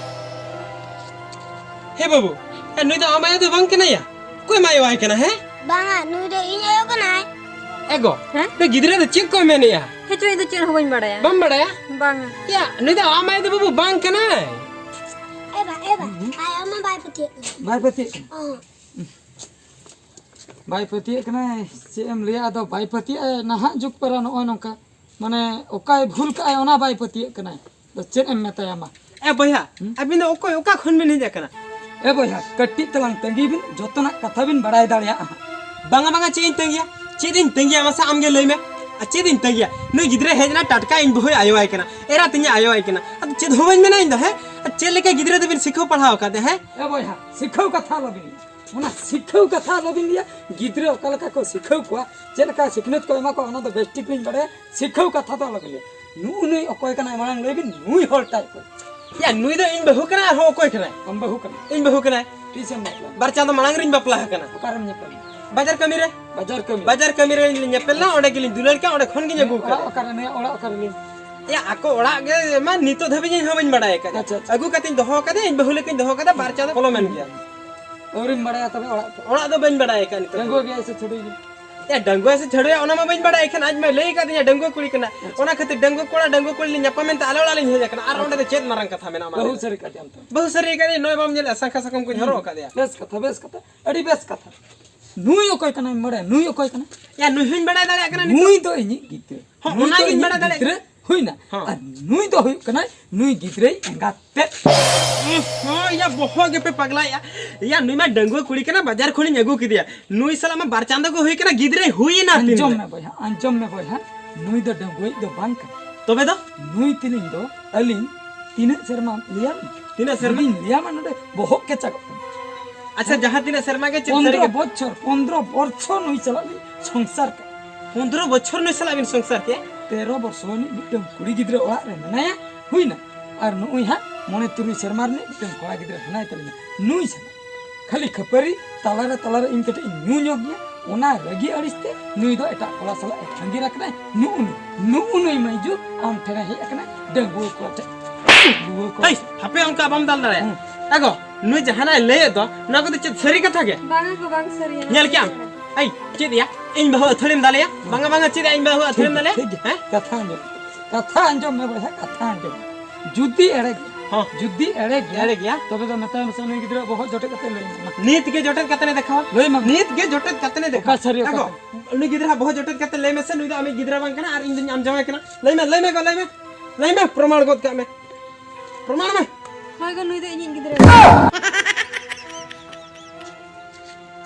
ᱦᱮ ᱵᱟᱹᱵᱩ, ᱮ, ᱱᱩᱭ ᱫᱚ ᱟᱢ ᱟᱭᱳ ᱫᱚ ᱵᱟᱝ ᱠᱟᱱᱟᱭᱟ? ᱚᱠᱚᱭᱮᱢ ᱟᱭᱳᱣᱟᱭ ᱠᱟᱱᱟ, ᱦᱮᱸ? ᱵᱟᱝᱟ, ᱱᱩᱭ ᱫᱚ ᱤᱧ ᱟᱭᱳ ᱠᱟᱱᱟᱭ᱾ ᱮ ᱜᱚ, ᱦᱮᱸ? ᱱᱩᱭ ᱜᱤᱫᱽᱨᱟᱹ ᱫᱚ ᱪᱮᱫ ᱠᱚᱭ ᱢᱮᱱᱮᱜᱼᱟ? ᱦᱮᱸ ᱪᱚ, ᱤᱧ ᱫᱚ ᱪᱮᱫ ᱦᱚᱸ ᱵᱟᱹᱧ ᱵᱟᱲᱟᱭᱟ᱾ ᱵᱟᱢ ᱵᱟᱲᱟᱭᱟ? ᱵᱟᱝᱟ᱾ ᱭᱟ, ᱱᱩᱭ ᱫᱚ ᱟᱢ ᱟᱭᱳ ᱫᱚ ᱵᱟᱹᱵᱩ ᱵᱟᱝ ᱠᱟᱱᱟᱭ᱾ ᱮ ᱵᱟ, ᱮ ᱵᱟ, ᱟᱭᱳ ᱢᱟ ᱵᱟᱭ ᱯᱟᱹᱛᱭᱟᱹᱜ ᱠᱟᱱᱟ᱾ ᱵᱟᱭ ᱯᱟᱹᱛᱭᱟᱹᱜ ᱠᱟᱱᱟ? ᱚᱦᱚᱸ᱾ ᱵᱟᱭ ᱯᱟᱹᱛᱭᱟᱹᱜ ᱠᱟᱱᱟᱭ, ᱪᱮᱫ ᱮᱢ ᱞᱟᱹᱭᱟ, ᱟᱫᱚ ᱵᱟᱭ ᱯᱟᱹᱛᱭᱟᱹᱜᱼᱟ᱾ ᱱᱟᱦᱟᱜ ᱡᱩᱜᱽ ᱯᱟᱨᱟ ᱱᱚᱜᱼᱚᱭ ᱱᱚᱝᱠᱟ, ᱢᱟᱱᱮ ᱚᱠᱟᱭ ᱵᱷᱩᱞ ᱠᱟᱜᱼᱟᱭ ᱚᱱᱟ ᱵᱟᱭ ᱯᱟᱹᱛᱭᱟᱹᱜ ᱠᱟᱱᱟᱭ᱾ ᱟᱫᱚ ᱪᱮᱫ ᱮᱢ ᱢᱮᱛᱟᱭᱟ ᱢᱟ? ᱮ ᱵᱚᱭᱦᱟ, ᱦᱩᱸ? ᱟᱹᱵᱤᱱ ᱫᱚ ᱚᱠᱚᱭ, ᱚᱠᱟ ᱠᱷᱚᱱ ᱵᱤᱱ ᱦᱮᱡ ᱟᱠᱟᱱᱟ? ᱮ ᱵᱚᱭᱦᱟ, ᱠᱟᱹᱴᱤᱡ ᱛᱟᱞᱟᱝ ᱛᱟᱺᱜᱤ ᱵᱤᱱ, ᱡᱚᱛᱚᱱᱟᱜ ᱠᱟᱛᱷᱟ ᱵᱤᱱ ᱵᱟᱲᱟᱭ ᱫᱟᱲᱮᱭᱟᱜᱼᱟ ᱦᱟᱸᱜ᱾ ᱵᱟᱝᱟ, ᱵᱟᱝᱟ, ᱪᱮᱫ ᱤᱧ ᱛᱟᱺᱜᱤᱭᱟ? ᱪᱮᱫ ᱤᱧ ᱛᱟᱺᱜᱤᱭᱟ ᱢᱟᱥᱮ ᱟᱢ ᱜᱮ ᱞᱟᱹᱭ ᱢᱮ᱾ ᱟᱨ ᱪᱮᱫ ᱤᱧ ᱛᱟᱺᱜᱤᱭᱟ? ᱱᱩᱭ ᱜᱤᱫᱽᱨᱟᱹ ᱦᱮᱡ ᱮᱱᱟ, ᱴᱟᱴᱠᱟ ᱤᱧ ᱵᱟᱹᱦᱩᱭ ᱟᱭᱳᱣᱟᱭ ᱠᱟᱱᱟ, ᱮᱨᱟ ᱛᱤᱧᱮ ᱟᱭᱳᱣᱟᱭ ᱠᱟᱱᱟ᱾ ᱟᱫᱚ ᱪᱮᱫ ᱦᱚᱸ ᱵᱟᱹᱧ ᱢᱮᱱᱟ ᱤᱧ ᱫᱚ, ᱦᱮᱸ? ᱟᱨ ᱪᱮᱫ ᱞᱮᱠᱟ ᱜᱤᱫᱽᱨᱟᱹ ᱫᱚᱵᱤᱱ ᱥᱤᱠᱷᱟᱹᱣ ᱯᱟᱲᱦᱟᱣ ᱟᱠᱟᱫᱮᱭᱟ, ᱦᱮᱸ? ᱮ ᱵᱚᱭᱦᱟ, ᱥᱤᱠᱷᱟᱹᱣ ᱠᱟᱛᱷᱟ ᱟᱞᱚᱵᱤᱱ ᱞᱟᱹᱭᱟ᱾ ᱚᱱᱟ ᱥᱤᱠᱷᱟᱹᱣ ᱠᱟᱛᱷᱟ ᱟᱞᱚᱵᱤᱱ ᱞᱟᱹᱭᱟ᱾ ᱜᱤᱫᱽᱨᱟᱹ ᱚᱠᱟ ᱞᱮᱠᱟ ᱠᱚ ᱥᱤᱠᱷᱟᱹᱣ ᱠᱚᱣᱟ, ᱪᱮᱫ ᱞᱮᱠᱟ ᱥᱤᱠᱷᱱᱟᱹᱛ ᱠᱚ ᱮᱢᱟ ᱠᱚᱣᱟ, ᱚᱱᱟ ᱫᱚ ᱵᱮᱥ ᱴᱷᱤᱠ ᱞᱤᱧ ᱵᱟᱲᱟᱭᱟ᱾ ᱥᱤᱠᱷᱟᱹᱣ ᱠᱟᱛᱷᱟ ᱫᱚ ᱟᱞᱚᱵᱤᱱ ᱞᱟᱹᱭᱟ᱾ ᱱᱩᱜᱼᱩ ᱱᱩᱭ ᱚᱠᱚᱭ ᱠᱟᱱᱟᱭ, ᱢᱟᱲᱟᱝ ᱞᱟᱹᱭ ᱵᱤᱱ, ᱱᱩᱭ ᱦᱚᱲ ᱴᱟᱭᱤᱯ ᱠᱚ᱾ ᱭᱟ, ᱱᱩᱭ ᱫᱚ ᱤᱧ ᱵᱟᱹᱦᱩ ᱠᱟᱱᱟᱭ, ᱟᱨᱦᱚᱸ ᱚᱠᱚᱭ ᱠᱟᱱᱟᱭ? ᱟᱢ ᱵᱟᱹᱦᱩ ᱠᱟᱱᱟ᱾ ᱤᱧ ᱵᱟᱹᱦᱩ ᱠᱟᱱᱟᱭ᱾ ᱛᱤᱥᱮᱢ ᱵᱟᱯᱞᱟ? ᱵᱟᱨ ᱪᱟᱸᱫᱚ ᱢᱟᱲᱟᱝ ᱨᱤᱧ ᱵᱟᱯᱞᱟ ᱟᱠᱟᱱᱟ᱾ ᱚᱠᱟᱨᱮᱢ ᱧᱟᱯᱟᱢ? ᱵᱟᱡᱟᱨ ᱠᱟᱹᱢᱤ ᱨᱮ᱾ ᱵᱟᱡᱟᱨ ᱠᱟᱹᱢᱤ? ᱵᱟᱡᱟᱨ ᱠᱟᱹᱢᱤ ᱨᱮ ᱧᱮᱯᱮᱞ ᱞᱮᱱᱟ, ᱚᱸᱰᱮ ᱜᱮᱞᱤᱧ ᱫᱩᱞᱟᱹᱲ ᱠᱮᱫᱟ, ᱚᱸᱰᱮ ᱠᱷᱚᱱ ᱜᱤᱧ ᱟᱹᱜᱩ ᱚᱲᱟᱜ ᱠᱟᱫᱮᱭᱟ᱾ ᱚᱠᱟᱨᱮ? ᱱᱩᱭᱟᱜ ᱚᱲᱟᱜ ᱚᱠᱟᱨᱮ ᱞᱟᱹᱭ? ᱭᱟ, ᱟᱠᱚ ᱚᱲᱟᱜ ᱜᱮ ᱢᱟ ᱱᱤᱛᱚᱜ ᱫᱷᱟᱹᱵᱤᱡ ᱤᱧ ᱦᱚᱸ ᱵᱟᱹᱧ ᱵᱟᱲᱟᱭ ᱟᱠᱟᱫᱟ᱾ ᱟᱪᱪᱷᱟ, ᱟᱪᱪᱷᱟ᱾ ᱟᱹᱜᱩ ᱠᱟᱛᱮᱧ ᱫᱚᱦᱚ ᱠᱟᱫᱮᱭᱟ, ᱤᱧ ᱵᱟᱹᱦᱩ ᱞᱮᱠᱟᱧ ᱫᱚᱦᱚ ᱠᱟᱫᱟ, ᱵᱟᱨ ᱪᱟᱸᱫᱚ ᱯᱚᱞᱚᱢᱮᱱ ᱜᱮᱭᱟ᱾ ᱟᱹᱣᱨᱤᱢ ᱵᱟᱲᱟᱭᱟ ᱛᱚᱵᱮ ᱚᱲᱟᱜ ᱠᱚ? ᱚᱲᱟᱜ ᱫᱚ ᱵᱟᱹᱧ ᱵᱟᱲᱟᱭ ᱟᱠᱟᱫ ᱱᱤᱛᱚᱜ᱾ ᱰᱟᱺᱜᱩᱣᱟᱹ ᱜᱮᱭᱟᱭ ᱥᱮ ᱪᱷᱟᱹᱰᱣᱤ ᱜᱮ? ᱭᱟ, ᱰᱟᱺᱜᱩᱣᱟᱹ ᱥᱮ ᱪᱷᱟᱹᱰᱣᱤ, ᱚᱱᱟ ᱢᱟ ᱵᱟᱹᱧ ᱵᱟᱲᱟᱭ ᱠᱷᱟᱱ, ᱟᱡ ᱢᱟᱭ ᱞᱟᱹᱭ ᱟᱠᱟᱫᱤᱧᱟ ᱰᱟᱺᱜᱩᱣᱟᱹ ᱠᱩᱲᱤ ᱠᱟᱱᱟ᱾ ᱟᱪᱪᱷᱟ᱾ ᱚᱱᱟ ᱠᱷᱟᱹᱛᱤᱨ ᱰᱟᱺᱜᱩᱣᱟᱹ ᱠᱚᱲᱟ, ᱰᱟᱺᱜᱩᱣᱟᱹ ᱠᱩᱲᱤ ᱞᱤᱧ ᱧᱟᱯᱟᱢᱮᱱ ᱛᱮ ᱟᱞᱮ ᱚᱲᱟᱜ ᱞᱤᱧ ᱦᱮᱡ ᱟᱠᱟᱱᱟ᱾ ᱟᱨ ᱚᱸᱰᱮ ᱫᱚ ᱪᱮᱫ ᱢᱟᱨᱟᱝ ᱠᱟᱛᱷᱟ ᱢᱮᱱᱟᱜᱼᱟ, ᱢᱟ ᱞᱟᱹᱭ ᱵᱟᱹᱦᱩ ᱢᱮ? ᱥᱟᱹᱨᱤ ᱠᱟᱫᱮᱭᱟᱢ ᱛᱚ? ᱵᱟᱹᱦᱩ ᱥᱟᱹᱨᱤ ᱠᱟᱫᱮᱭᱟᱹᱧ, ᱱᱚᱜᱼᱚᱭ ᱵᱟᱢ ᱧᱮᱞᱮᱫᱼᱟ, ᱥᱟᱝᱠᱷᱟ ᱥᱟᱠᱚᱢ ᱠᱚᱧ ᱦᱚᱨᱚᱜ ᱟᱠᱟᱫᱮᱭᱟ᱾ ᱵᱮᱥ ᱠᱟᱛᱷᱟ, ᱵᱮᱥ ᱠᱟᱛᱷᱟ᱾ ᱱᱩᱭ ᱚᱠᱚᱭ ᱠᱟᱱᱟᱭ ᱵᱟᱲᱟᱭᱟ? ᱱᱩᱭ ᱚᱠᱚᱭ ᱠᱟᱱᱟᱭ? ᱭᱟ, ᱱᱩᱭ ᱦᱚᱸᱧ ᱵᱟᱲᱟᱭ ᱫᱟᱲᱮᱭᱟᱜ ᱠᱟᱱᱟ ᱱᱤᱛᱚᱜ᱾ ᱱᱩᱭ ᱫᱚ ᱤᱧᱤᱡ ᱜᱤᱫᱽᱨᱟᱹ᱾ ᱦᱚᱸ, ᱱᱩᱭ ᱫᱚ ᱚᱱᱟᱜᱤᱧ ᱤᱧᱤᱡ ᱵᱟᱲᱟᱭ ᱫᱟᱲᱮᱭᱟᱜ ᱜᱤᱫᱽᱨᱟᱹ ᱠᱟᱱᱟ᱾ ᱦᱩᱭᱱᱟ᱾ ᱦᱚᱸ᱾ ᱟᱨ ᱱᱩᱭ ᱫᱚ ᱦᱩᱭᱩᱜ ᱠᱟᱱᱟᱭ ᱱᱩᱭ ᱜᱤᱫᱽᱨᱟᱹᱭ ᱮᱸᱜᱟᱛ ᱛᱮᱫ᱾ ᱦᱚᱸ, ᱭᱟ, ᱵᱚᱦᱚᱜ ᱜᱮᱯᱮ ᱯᱟᱜᱽᱞᱟᱭᱮᱜᱼᱟ᱾ ᱭᱟ, ᱱᱩᱭ ᱢᱟ ᱰᱟᱺᱜᱩᱣᱟᱹ ᱠᱩᱲᱤ ᱠᱟᱱᱟ, ᱵᱟᱡᱟᱨ ᱠᱷᱚᱱᱤᱧ ᱟᱹᱜᱩ ᱠᱮᱫᱮᱭᱟ᱾ ᱱᱩᱭ ᱥᱟᱞᱟᱜ ᱢᱟ ᱵᱟᱨ ᱪᱟᱸᱫᱚ ᱜᱮ ᱦᱩᱭ ᱠᱟᱱᱟ, ᱜᱤᱫᱽᱨᱟᱹᱭ ᱦᱩᱭᱮᱱᱟ ᱛᱤᱱ ᱟᱸᱡᱚᱢ ᱨᱮ? ᱢᱮ ᱵᱚᱭᱦᱟ, ᱟᱸᱡᱚᱢ ᱢᱮ ᱵᱚᱭᱦᱟ᱾ ᱱᱩᱭ ᱫᱚ ᱰᱟᱺᱜᱩᱣᱟᱹᱭᱤᱡ ᱫᱚ ᱵᱟᱝ ᱠᱟᱱᱟ᱾ ᱛᱚᱵᱮ ᱫᱚ? ᱱᱩᱭ ᱛᱤᱱᱤᱧ ᱫᱚ ᱟᱹᱞᱤᱧ ᱛᱤᱱᱟᱹᱜ ᱥᱮᱨᱢᱟ ᱞᱟᱹᱭᱟᱢ? ᱛᱤᱱᱟᱹᱜ ᱥᱮᱨᱢᱟ? ᱡᱩᱫᱤᱧ ᱞᱟᱹᱭᱟᱢᱟ ᱱᱚᱰᱮ ᱵᱚᱦᱚᱜ ᱠᱮᱪᱟᱜᱚᱜ ᱛᱟᱢᱟ᱾ ᱟᱪᱪᱷᱟ, ᱡᱟᱦᱟᱸ ᱛᱤᱱᱟᱹᱜ ᱥᱮᱨᱢᱟ ᱜᱮ ᱪᱮᱫ ᱯᱚᱱᱫᱽᱨᱚ ᱥᱟᱹᱨᱤ ᱠᱟᱛᱷᱟ? ᱵᱚᱪᱷᱚᱨ, ᱯᱚᱱᱫᱽᱨᱚ ᱵᱚᱪᱷᱚᱨ ᱱᱩᱭ ᱥᱟᱞᱟᱜ ᱞᱤᱧ ᱥᱚᱝᱥᱟᱨ ᱠᱟᱜ᱾ ᱯᱚᱱᱫᱽᱨᱚ ᱵᱚᱪᱷᱚᱨ ᱱᱩᱭ ᱥᱟᱞᱟᱜ ᱵᱤᱱ ᱥᱚᱝᱥᱟᱨ ᱠᱮᱜᱼᱟ? ᱛᱮᱨᱚ ᱵᱚᱪᱷᱚᱨ ᱨᱤᱱᱤᱡ ᱢᱤᱫᱴᱟᱝ ᱠᱩᱲᱤ ᱜᱤᱫᱽᱨᱟᱹ ᱚᱲᱟᱜ ᱨᱮ ᱢᱮᱱᱟᱭᱟ, ᱦᱩᱭᱱᱟ᱾ ᱟᱨ ᱱᱩᱜᱼᱩᱭ ᱦᱟᱸᱜ ᱢᱚᱬᱮ ᱛᱩᱨᱩᱭ ᱥᱮᱨᱢᱟ ᱨᱤᱱᱤᱡ ᱢᱤᱫᱴᱟᱝ ᱠᱚᱲᱟ ᱜᱤᱫᱽᱨᱟᱹ ᱦᱮᱱᱟᱭ ᱛᱟᱹᱞᱤᱧᱟ, ᱱᱩᱭ ᱥᱟᱞᱟᱜ ᱠᱷᱟᱹᱞᱤ ᱠᱷᱟᱹᱯᱟᱹᱨᱤ ᱛᱟᱞᱟᱨᱮ, ᱛᱟᱞᱟᱨᱮ ᱤᱧ ᱠᱟᱹᱴᱤᱡ ᱤᱧ ᱧᱩ ᱧᱚᱜ ᱜᱮᱭᱟ, ᱚᱱᱟ ᱨᱟᱹᱜᱤ ᱟᱹᱲᱤᱥ ᱛᱮ ᱱᱩᱭ ᱫᱚ ᱮᱴᱟᱜ ᱠᱚᱲᱟ ᱥᱟᱞᱟᱜ ᱮ ᱟᱸᱜᱤᱨ ᱟᱠᱟᱱᱟᱭ᱾ ᱱᱩᱜᱼᱩ ᱱᱩᱭ, ᱱᱩᱜᱼᱩ ᱱᱩᱭ ᱢᱟᱹᱭᱡᱩ ᱟᱢ ᱴᱷᱮᱱᱮ ᱦᱮᱡ ᱟᱠᱟᱱᱟᱭ, ᱰᱟᱺᱜᱩᱣᱟᱹ ᱠᱚᱲᱟ ᱴᱷᱮᱱ᱾ ᱰᱟᱺᱜᱩᱣᱟᱹ ᱠᱚᱲᱟ ᱦᱮᱭ, ᱴᱷᱮᱱ᱾ ᱦᱟᱯᱮ, ᱚᱱᱠᱟ ᱵᱟᱢ ᱫᱟᱞ ᱫᱟᱲᱮᱭᱟᱜᱼᱟ᱾ ᱦᱩᱸ᱾ ᱟᱜᱚ, ᱱᱩᱭ ᱡᱟᱦᱟᱱᱟᱜ ᱮ ᱞᱟᱹᱭᱮᱫ ᱫᱚ, ᱱᱚᱣᱟ ᱠᱚᱫᱚ ᱪᱮᱫ ᱥᱟᱹᱨᱤ ᱠᱟᱛᱷᱟ ᱜᱮ? ᱵᱟᱝᱟ ᱜᱚ, ᱵᱟᱝ ᱥᱟᱹᱨᱤᱭᱟ᱾ ᱧᱮᱞ ᱠᱮᱜᱼᱟᱢ? ᱮᱭ, ᱪᱮᱫ ᱭᱟ? ᱤᱧ ᱵᱟᱹᱦᱩ ᱟᱹᱛᱷᱟᱹᱲᱤᱢ ᱫᱟᱞᱮᱭᱟ? ᱵᱟᱝᱟ, ᱵᱟᱝᱟ, ᱪᱮᱫ ᱭᱟ? ᱤᱧ ᱵᱟᱹᱦᱩ ᱟᱹᱛᱷᱟᱹᱲᱤᱢ ᱫᱟᱞᱮᱭᱟ? ᱴᱷᱤᱠ ᱜᱮᱭᱟ, ᱦᱮᱸ? ᱠᱟᱛᱷᱟ ᱟᱸᱡᱚᱢ, ᱠᱟᱛᱷᱟ ᱟᱸᱡᱚᱢ ᱢᱮ ᱵᱚᱭᱦᱟ, ᱠᱟᱛᱷᱟ ᱟᱸᱡᱚᱢ᱾ ᱡᱩᱫᱤ ᱮᱲᱮ ᱜᱮᱭᱟ, ᱦᱚᱸ᱾ ᱡᱩᱫᱤ ᱮᱲᱮ ᱜᱮᱭᱟ, ᱮᱲᱮ ᱜᱮᱭᱟ᱾ ᱛᱚᱵᱮ ᱫᱚ ᱢᱮᱛᱟᱭ ᱢᱮᱥᱮ ᱱᱩᱭ ᱜᱤᱫᱽᱨᱟᱹ ᱵᱚᱦᱚᱜ ᱡᱚᱴᱮᱫ ᱠᱟᱛᱮ ᱞᱟᱹᱭ ᱢᱮ᱾ ᱱᱤᱛ ᱜᱮ ᱡᱚᱴᱮᱫ ᱠᱟᱛᱮ ᱞᱮ ᱫᱮᱠᱷᱟᱣᱟ᱾ ᱞᱟᱹᱭ ᱢᱮ᱾ ᱱᱤᱛ ᱜᱮ ᱡᱚᱴᱮᱫ ᱠᱟᱛᱮ ᱞᱮ ᱫᱮᱠᱷᱟᱣᱟ᱾ ᱚᱠᱟ ᱥᱟᱹᱨᱤ, ᱚᱠᱟ ᱟᱜᱚ, ᱥᱟᱹᱨᱤ? ᱩᱱᱤ ᱜᱤᱫᱽᱨᱟᱹ ᱵᱚᱦᱚᱜ ᱡᱚᱴᱮᱫ ᱠᱟᱛᱮ ᱞᱟᱹᱭ ᱢᱮᱥᱮ, ᱱᱩᱭ ᱫᱚ ᱟᱢᱤᱡ ᱜᱤᱫᱽᱨᱟᱹ ᱵᱟᱝ ᱠᱟᱱᱟ ᱟᱨ ᱤᱧ ᱫᱚᱧ ᱟᱢ ᱡᱟᱶᱟᱭ ᱠᱟᱱᱟ᱾ ᱞᱟᱹᱭ ᱢᱮ, ᱞᱟᱹᱭ ᱢᱮ ᱜᱚ, ᱞᱟᱹᱭ ᱢᱮ᱾ ᱞᱟᱹᱭ ᱢᱮ, ᱯᱨᱚᱢᱟᱬ ᱜᱚᱫ ᱠᱟᱜ ᱢᱮ᱾ ᱯᱨᱚᱢᱟᱬ ᱢᱮ᱾ ᱦᱳᱭ ᱜᱚ, ᱱᱩᱭ ᱫᱚ ᱤᱧᱤᱡ ᱜᱤᱫᱽᱨᱟᱹ᱾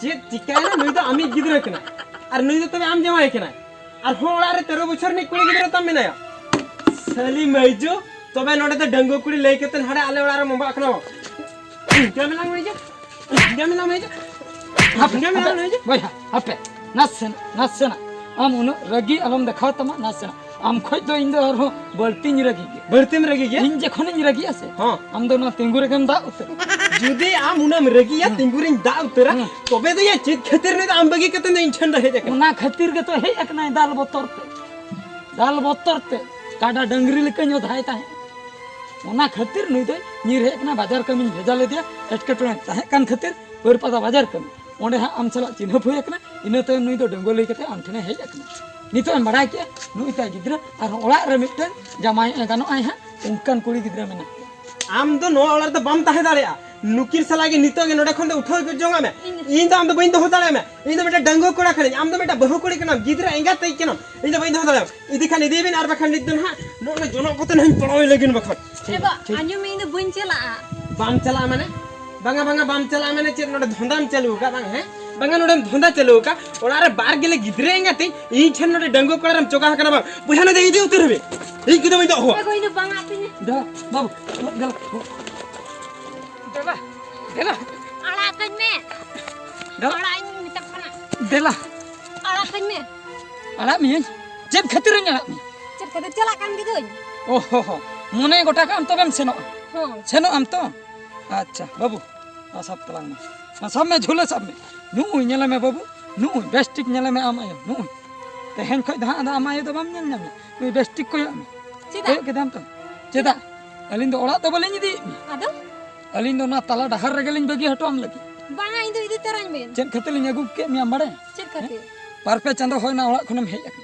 ᱪᱮᱫ ᱪᱤᱠᱟᱹᱭᱮᱱᱟ? ᱱᱩᱭ ᱫᱚ ᱟᱢᱤᱡ ᱜᱤᱫᱽᱨᱟᱹ ᱠᱟᱱᱟᱭ᱾ ᱟᱨ ᱱᱩᱭ ᱫᱚ ᱛᱚᱵᱮ ᱟᱢ ᱡᱟᱶᱟᱭ ᱠᱟᱱᱟᱭ᱾ ᱟᱨᱦᱚᱸ ᱚᱲᱟᱜ ᱨᱮ ᱛᱮᱨᱚ ᱵᱚᱪᱷᱚᱨ ᱨᱤᱱᱤᱡ ᱠᱩᱲᱤ ᱜᱤᱫᱽᱨᱟᱹ ᱛᱟᱢ ᱢᱮᱱᱟᱭᱟ᱾ ᱥᱟᱹᱞᱤ ᱢᱟᱹᱭᱡᱩ, ᱛᱚᱵᱮ ᱱᱚᱰᱮ ᱫᱚ ᱰᱟᱺᱜᱩᱣᱟᱹ ᱠᱩᱲᱤ ᱞᱟᱹᱭ ᱠᱟᱛᱮ ᱦᱟᱸᱰᱮ ᱟᱞᱮ ᱚᱲᱟᱜ ᱨᱮ ᱢᱚᱸᱵᱟᱜ ᱠᱟᱱᱟ᱾ ᱡᱚᱢ ᱮᱱᱟᱝ ᱢᱟᱹᱭᱡᱩ, ᱡᱚᱢ ᱮᱱᱟᱝ ᱢᱟᱹᱭᱡᱩ, ᱦᱟᱯᱮ, ᱡᱚᱢ ᱮᱱᱟᱝ ᱦᱟᱯᱮ, ᱢᱟᱹᱭᱡᱩ᱾ ᱵᱚᱭᱦᱟ, ᱦᱟᱯᱮ, ᱱᱟᱥᱮᱱᱟᱜ, ᱱᱟᱥᱮᱱᱟᱜ᱾ ᱟᱢ ᱩᱱᱟᱹᱜ ᱨᱟᱹᱜᱤ ᱟᱞᱚᱢ ᱫᱮᱠᱷᱟᱣ ᱛᱟᱢᱟ, ᱱᱟᱥᱮᱱᱟᱜ᱾ ᱟᱢ ᱠᱷᱚᱡ ᱫᱚ ᱤᱧ ᱫᱚ ᱟᱨᱦᱚᱸ ᱵᱟᱹᱲᱛᱤᱧ ᱨᱟᱹᱜᱤ ᱜᱮᱭᱟ᱾ ᱵᱟᱹᱲᱛᱤᱢ ᱨᱟᱹᱜᱤ ᱜᱮᱭᱟ? ᱤᱧ ᱡᱚᱠᱷᱚᱱᱤᱧ ᱨᱟᱹᱜᱤᱜᱼᱟ ᱥᱮ, ᱦᱚᱸ᱾ ᱟᱢ ᱫᱚ ᱱᱚᱣᱟ ᱛᱤᱸᱜᱩ ᱨᱮᱜᱮᱢ ᱫᱟᱜ ᱩᱛᱟᱹᱨᱟ᱾ ᱡᱩᱫᱤ ᱟᱢ ᱩᱱᱟᱹᱜ ᱮᱢ ᱨᱟᱹᱜᱤᱭᱟ, ᱦᱩᱸ᱾ ᱛᱤᱸᱜᱩ ᱨᱤᱧ ᱫᱟᱜ ᱩᱛᱟᱹᱨᱟ, ᱦᱩᱸ᱾ ᱛᱚᱵᱮ ᱫᱚ ᱭᱟ ᱪᱮᱫ ᱠᱷᱟᱹᱛᱤᱨ ᱱᱩᱭ ᱫᱚ ᱟᱢ ᱵᱟᱹᱜᱤ ᱠᱟᱛᱮ ᱫᱚ ᱤᱧ ᱴᱷᱮᱱ ᱫᱚ ᱦᱮᱡ ᱟᱠᱟᱱᱟ? ᱚᱱᱟ ᱠᱷᱟᱹᱛᱤᱨ ᱜᱮᱛᱚ ᱦᱮᱡ ᱟᱠᱟᱱᱟᱭ, ᱫᱟᱞ ᱵᱚᱛᱚᱨ ᱛᱮ᱾ ᱫᱟᱞ ᱵᱚᱛᱚᱨ ᱛᱮ ᱠᱟᱰᱟ ᱰᱟᱹᱝᱨᱤ ᱞᱮᱠᱟᱧ ᱚᱫᱷᱟᱭ ᱛᱟᱦᱮᱸᱫ᱾ ᱚᱱᱟ ᱠᱷᱟᱹᱛᱤᱨ ᱱᱩᱭ ᱫᱚᱭ ᱧᱤᱨ ᱦᱮᱡ ᱟᱠᱟᱱᱟ, ᱵᱟᱡᱟᱨ ᱠᱟᱹᱢᱤᱧ ᱵᱷᱮᱡᱟ ᱞᱮᱫᱮᱭᱟ, ᱮᱴᱠᱮᱴᱚᱬᱮ ᱛᱟᱦᱮᱸ ᱠᱟᱱ ᱠᱷᱟᱹᱛᱤᱨ᱾ ᱵᱟᱹᱨᱯᱟᱫᱟ ᱵᱟᱡᱟᱨ ᱠᱟᱹᱢᱤ᱾ ᱚᱸᱰᱮ ᱦᱟᱸᱜ ᱟᱢ ᱥᱟᱞᱟᱜ ᱪᱤᱱᱦᱟᱹᱯ ᱦᱩᱭ ᱟᱠᱟᱱᱟ, ᱤᱱᱟᱹ ᱛᱟᱭᱚᱢ ᱱᱩᱭ ᱫᱚ ᱰᱟᱺᱜᱩᱣᱟᱹ ᱞᱟᱹᱭ ᱠᱟᱛᱮ ᱟᱢ ᱴᱷᱮᱱᱮ ᱦᱮᱡ ᱟᱠᱟᱱᱟ᱾ ᱱᱤᱛᱚᱜ ᱮᱢ ᱵᱟᱲᱟᱭ ᱠᱮᱜᱼᱟ, ᱱᱩᱭ ᱛᱟᱭ ᱜᱤᱫᱽᱨᱟᱹ ᱟᱨᱦᱚᱸ ᱚᱲᱟᱜ ᱨᱮ ᱢᱤᱫᱴᱟᱝ ᱡᱟᱢᱟᱭ ᱜᱟᱱᱚᱜ ᱟᱭ ᱦᱟᱸᱜ, ᱚᱱᱠᱟᱱ ᱠᱩᱲᱤ ᱜᱤᱫᱽᱨᱟᱹ ᱢᱮᱱᱟᱜ ᱠᱚᱣᱟ᱾ ᱟᱢ ᱫᱚ ᱱᱚᱣᱟ ᱚᱲᱟᱜ ᱨᱮᱫᱚ ᱵᱟᱢ ᱛᱟᱦᱮᱸ ᱫᱟᱲᱮᱭᱟᱜᱼᱟ᱾ ᱱᱩᱠᱤᱱ ᱥᱟᱞᱟᱜ ᱜᱮ ᱱᱤᱛᱚᱜ ᱜᱮ ᱱᱚᱰᱮ ᱠᱷᱚᱱ ᱫᱚ ᱩᱴᱷᱟᱹᱣ ᱡᱚᱝ ᱟᱜ ᱢᱮ᱾ ᱤᱧ ᱤᱧ ᱫᱚ ᱟᱢ ᱫᱚ ᱵᱟᱹᱧ ᱫᱚᱦᱚ ᱫᱟᱲᱮᱭᱟᱢᱟ᱾ ᱤᱧ ᱫᱚ ᱢᱤᱫᱴᱟᱝ ᱰᱟᱺᱜᱩᱣᱟᱹ ᱠᱚᱲᱟ ᱠᱟᱹᱱᱟᱹᱧ, ᱟᱢ ᱫᱚ ᱢᱤᱫᱴᱟᱝ ᱵᱟᱹᱦᱩ ᱠᱩᱲᱤ ᱠᱟᱱᱟᱢ, ᱜᱤᱫᱽᱨᱟᱹ ᱮᱸᱜᱟᱛ ᱛᱟᱹᱭ ᱠᱟᱱᱟᱢ᱾ ᱤᱧ ᱫᱚ ᱵᱟᱹᱧ ᱫᱚᱦᱚ ᱫᱟᱲᱮᱭᱟᱢᱟ᱾ ᱤᱫᱤ ᱠᱷᱟᱱ ᱤᱫᱤᱭᱮ ᱵᱤᱱ, ᱟᱨ ᱵᱟᱠᱷᱟᱱ ᱱᱤᱛ ᱫᱚ ᱱᱟᱦᱟᱜ ᱱᱚᱜᱼᱚ ᱱᱚᱣᱟ ᱡᱚᱱᱚᱜ ᱠᱚᱛᱮ ᱱᱟᱦᱟᱜ ᱤᱧ ᱯᱚᱲᱚᱭ ᱞᱟᱹᱜᱤᱫ ᱵᱟᱠᱷᱟᱱ᱾ ᱮ ᱵᱟ, ᱟᱸᱡᱚᱢ ᱢᱮ, ᱤᱧ ᱫᱚ ᱵᱟᱹᱧ ᱪᱟᱞᱟᱜᱼᱟ᱾ ᱵᱟᱢ ᱪᱟᱞᱟᱜᱼᱟ ᱢᱟᱱᱮ? ᱵᱟᱝᱟ, ᱵᱟᱝᱟ, ᱵᱟᱢ ᱪᱟᱞᱟᱜᱼᱟ ᱢᱟᱱᱮ ᱪᱮᱫ ᱱᱚᱰᱮ ᱫᱷᱚᱸᱫᱟᱢ ᱪᱟᱹᱞᱩ ᱟᱠᱟᱫ ᱵᱟᱝ, ᱦᱮᱸ? ᱵᱟᱝᱟ, ᱱᱚᱰᱮᱢ ᱫᱷᱚᱸᱫᱟ ᱪᱟᱹᱞᱩ ᱟᱠᱟᱫ᱾ ᱚᱲᱟᱜ ᱨᱮ ᱵᱟᱨ ᱜᱮᱞᱮ ᱜᱤᱫᱽᱨᱟᱹ ᱮᱸᱜᱟᱛ ᱤᱧ, ᱤᱧ ᱴᱷᱮᱱ ᱱᱚᱰᱮ ᱰᱟᱺᱜᱩᱣᱟᱹ ᱠᱚᱲᱟ ᱨᱮᱢ ᱪᱚᱠᱟ ᱟᱠᱟᱱᱟ ᱵᱟᱝ? ᱵᱚᱭᱦᱟ, ᱱᱚᱰᱮ ᱤᱫᱤ ᱩᱛᱟᱹᱨ ᱢᱮ᱾ ᱤᱧ ᱠᱚᱫᱚ ᱵᱟᱹᱧ ᱫᱚᱦᱚ ᱠᱚᱣᱟ᱾ ᱮ ᱜᱚ, ᱤᱧ ᱫᱚ ᱵᱟᱝᱟ ᱟᱹᱛᱤᱧᱟ᱾ ᱫᱮᱞᱟ, ᱵᱟᱹᱵᱩ, ᱫᱮᱞᱟ᱾ ᱫᱮᱞᱟ᱾ ᱟᱲᱟᱜ ᱠᱟᱹᱧ ᱢᱮ᱾ ᱫᱮᱞᱟ᱾ ᱟᱲᱟᱜ ᱤᱧ ᱢᱮᱛᱟᱢ ᱠᱟᱱᱟ᱾ ᱫᱮᱞᱟ᱾ ᱟᱲᱟᱜ ᱠᱟᱹᱧ ᱢᱮ᱾ ᱟᱲᱟᱜ ᱢᱤᱭᱟᱹᱧ? ᱪᱮᱫ ᱠᱷᱟᱹᱛᱤᱨᱤᱧ ᱟᱲᱟᱜ ᱢᱮᱭᱟ? ᱪᱮᱫ ᱠᱷᱟᱹᱛᱤᱨ? ᱪᱟᱞᱟᱜ ᱠᱟᱱ ᱜᱤᱫᱟᱹᱧ᱾ ᱳ ᱦᱳ ᱦᱳ, ᱢᱚᱱᱮ ᱜᱚᱴᱟ ᱠᱟᱜ ᱟᱢ ᱛᱚᱵᱮᱢ ᱥᱮᱱᱚᱜᱼᱟ? ᱦᱚᱸ᱾ ᱥᱮᱱᱚᱜ ᱟᱢ ᱛᱚ? ᱟᱪᱪᱷᱟ ᱵᱟᱹᱵᱩ, ᱢᱟ ᱥᱟᱵ ᱛᱟᱞᱟᱝ ᱢᱮ, ᱢᱟ ᱥᱟᱵ ᱢᱮ, ᱡᱷᱩᱞᱟᱹ ᱥᱟᱵ ᱢᱮ᱾ ᱱᱩᱜᱼᱩᱭ ᱧᱮᱞᱮ ᱢᱮ ᱵᱟᱹᱵᱩ, ᱱᱩᱜᱼᱩᱭ ᱵᱮᱥ ᱴᱷᱤᱠ ᱧᱮᱞᱮ ᱢᱮ ᱟᱢ ᱟᱭᱳ, ᱱᱩᱜᱼᱩᱭ᱾ ᱛᱮᱦᱮᱧ ᱠᱷᱚᱡ ᱫᱚ ᱦᱟᱸᱜ ᱟᱫᱚ ᱟᱢ ᱟᱭᱳ ᱫᱚ ᱵᱟᱢ ᱧᱮᱞ ᱧᱟᱢᱮᱭᱟ᱾ ᱱᱩᱭ ᱵᱮᱥ ᱴᱷᱤᱠ ᱠᱚᱭᱚᱜ ᱢᱮ᱾ ᱪᱮᱫᱟᱜ? ᱠᱚᱭᱚᱜ ᱠᱮᱫᱟᱢ ᱛᱚ? ᱪᱮᱫᱟᱜ? ᱟᱹᱞᱤᱧ ᱫᱚ ᱚᱲᱟᱜ ᱫᱚ ᱵᱟᱹᱞᱤᱧ ᱤᱫᱤᱭᱮᱫ ᱢᱮᱭᱟ᱾ ᱟᱫᱚ? ᱟᱹᱞᱤᱧ ᱫᱚ ᱚᱱᱟ ᱛᱟᱞᱟ ᱰᱟᱦᱟᱨ ᱨᱮᱜᱮ ᱞᱤᱧ ᱵᱟᱹᱜᱤ ᱦᱚᱴᱚ ᱟᱢ ᱞᱟᱹᱜᱤᱫ᱾ ᱵᱟᱝᱟ, ᱤᱧ ᱫᱚ ᱤᱫᱤ ᱛᱟᱨᱟᱧ ᱵᱮᱱ᱾ ᱪᱮᱫ ᱠᱷᱟᱹᱛᱤᱨ ᱞᱤᱧ ᱟᱹᱜᱩ ᱠᱮᱫ ᱢᱮᱭᱟ ᱵᱟᱲᱟᱭ? ᱪᱮᱫ ᱠᱷᱟᱹᱛᱤᱨ? ᱵᱟᱨ ᱯᱮ ᱪᱟᱸᱫᱚ ᱦᱩᱭᱱᱟ ᱚᱲᱟᱜ ᱠᱷᱚᱱᱮᱢ ᱦᱮᱡ ᱟᱠᱟᱱᱟ᱾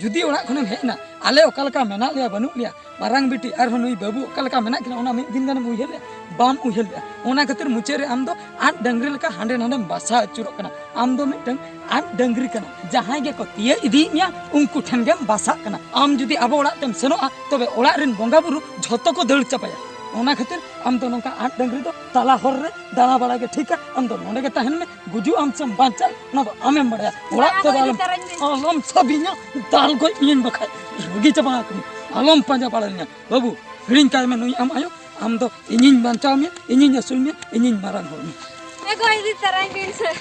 ᱡᱩᱫᱤ ᱚᱲᱟᱜ ᱠᱷᱚᱱᱮᱢ ᱦᱮᱡ ᱮᱱᱟ, ᱟᱞᱮ ᱚᱠᱟ ᱞᱮᱠᱟ ᱢᱮᱱᱟᱜ ᱞᱮᱭᱟ ᱵᱟᱹᱱᱩᱜ ᱞᱮᱭᱟ, ᱢᱟᱨᱟᱝ ᱵᱤᱴᱤ ᱟᱨᱦᱚᱸ ᱱᱩᱭ ᱵᱟᱹᱵᱩ ᱚᱠᱟ ᱞᱮᱠᱟ ᱢᱮᱱᱟᱜ ᱠᱤᱱᱟ, ᱚᱱᱟ ᱢᱤᱫ ᱫᱤᱱ ᱜᱟᱱᱮᱢ ᱩᱭᱦᱟᱹᱨ ᱞᱮᱜᱼᱟ? ᱵᱟᱢ ᱩᱭᱦᱟᱹᱨ ᱞᱮᱜᱼᱟ᱾ ᱚᱱᱟ ᱠᱷᱟᱹᱛᱤᱨ ᱢᱩᱪᱟᱹᱫ ᱨᱮ ᱟᱢ ᱫᱚ ᱟᱫ ᱰᱟᱹᱝᱨᱤ ᱞᱮᱠᱟ ᱦᱟᱸᱰᱮ ᱱᱟᱰᱮᱢ ᱵᱟᱥᱟ ᱟᱹᱪᱩᱨᱚᱜ ᱠᱟᱱᱟ᱾ ᱟᱢ ᱫᱚ ᱢᱤᱫᱴᱟᱝ ᱟᱫ ᱰᱟᱹᱝᱨᱤ ᱠᱟᱱᱟ᱾ ᱡᱟᱦᱟᱸᱭ ᱜᱮᱠᱚ ᱛᱤᱭᱟᱹᱜ ᱤᱫᱤᱭᱮᱫ ᱢᱮᱭᱟ, ᱩᱱᱠᱩ ᱴᱷᱮᱱ ᱜᱮᱢ ᱵᱟᱥᱟᱜ ᱠᱟᱱᱟ᱾ ᱟᱢ ᱡᱩᱫᱤ ᱟᱵᱚ ᱚᱲᱟᱜ ᱛᱮᱢ ᱥᱮᱱᱚᱜᱼᱟ, ᱛᱚᱵᱮ ᱚᱲᱟᱜ ᱨᱮᱱ ᱵᱚᱸᱜᱟ ᱵᱩᱨᱩ ᱡᱷᱚᱛᱚ ᱠᱚ ᱫᱟᱹᱲ ᱪᱟᱵᱟᱭᱟ᱾ ᱚᱱᱟ ᱠᱷᱟᱹᱛᱤᱨ ᱟᱢ ᱫᱚ ᱱᱚᱝᱠᱟ ᱟᱫ ᱰᱟᱹᱝᱨᱤ ᱫᱚ ᱛᱟᱞᱟ ᱦᱚᱨ ᱨᱮ ᱫᱟᱬᱟ ᱵᱟᱲᱟ ᱜᱮ ᱴᱷᱤᱠᱟ᱾ ᱟᱢ ᱫᱚ ᱱᱚᱰᱮ ᱜᱮ ᱛᱟᱦᱮᱱ ᱢᱮ, ᱜᱩᱡᱩᱜ ᱟᱢ ᱥᱮᱢ ᱵᱟᱧᱪᱟᱜ, ᱚᱱᱟ ᱫᱚ ᱟᱢᱮᱢ ᱵᱟᱲᱟᱭᱟ᱾ ᱚᱲᱟᱜ ᱛᱮᱫᱚ ᱟᱞᱚᱢ, ᱟᱞᱚᱢ ᱥᱟᱵᱤᱧᱟ, ᱫᱟᱞ ᱜᱚᱡ ᱢᱤᱭᱟᱹᱧ ᱵᱟᱠᱷᱟᱡ᱾ ᱨᱟᱹᱜᱤ ᱪᱟᱵᱟ ᱟᱠᱟᱱᱟᱹᱧ, ᱟᱞᱚᱢ ᱯᱟᱸᱡᱟ ᱵᱟᱲᱟᱧᱟ ᱵᱟᱹᱵᱩ᱾ ᱦᱤᱲᱤᱧ ᱠᱟᱭ ᱢᱮ ᱱᱩᱭ ᱟᱢ ᱟᱭᱳ, ᱟᱢ ᱫᱚ ᱤᱧᱤᱧ ᱵᱟᱧᱪᱟᱣ ᱢᱮᱭᱟ, ᱤᱧᱤᱧ ᱟᱹᱥᱩᱞ ᱢᱮᱭᱟ, ᱤᱧᱤᱧ ᱢᱟᱨᱟᱝ ᱦᱚᱲ ᱢᱮᱭᱟ᱾ ᱮ ᱜᱚ, ᱤᱫᱤ ᱛᱟᱨᱟᱧ ᱵᱤᱱ ᱥᱮ᱾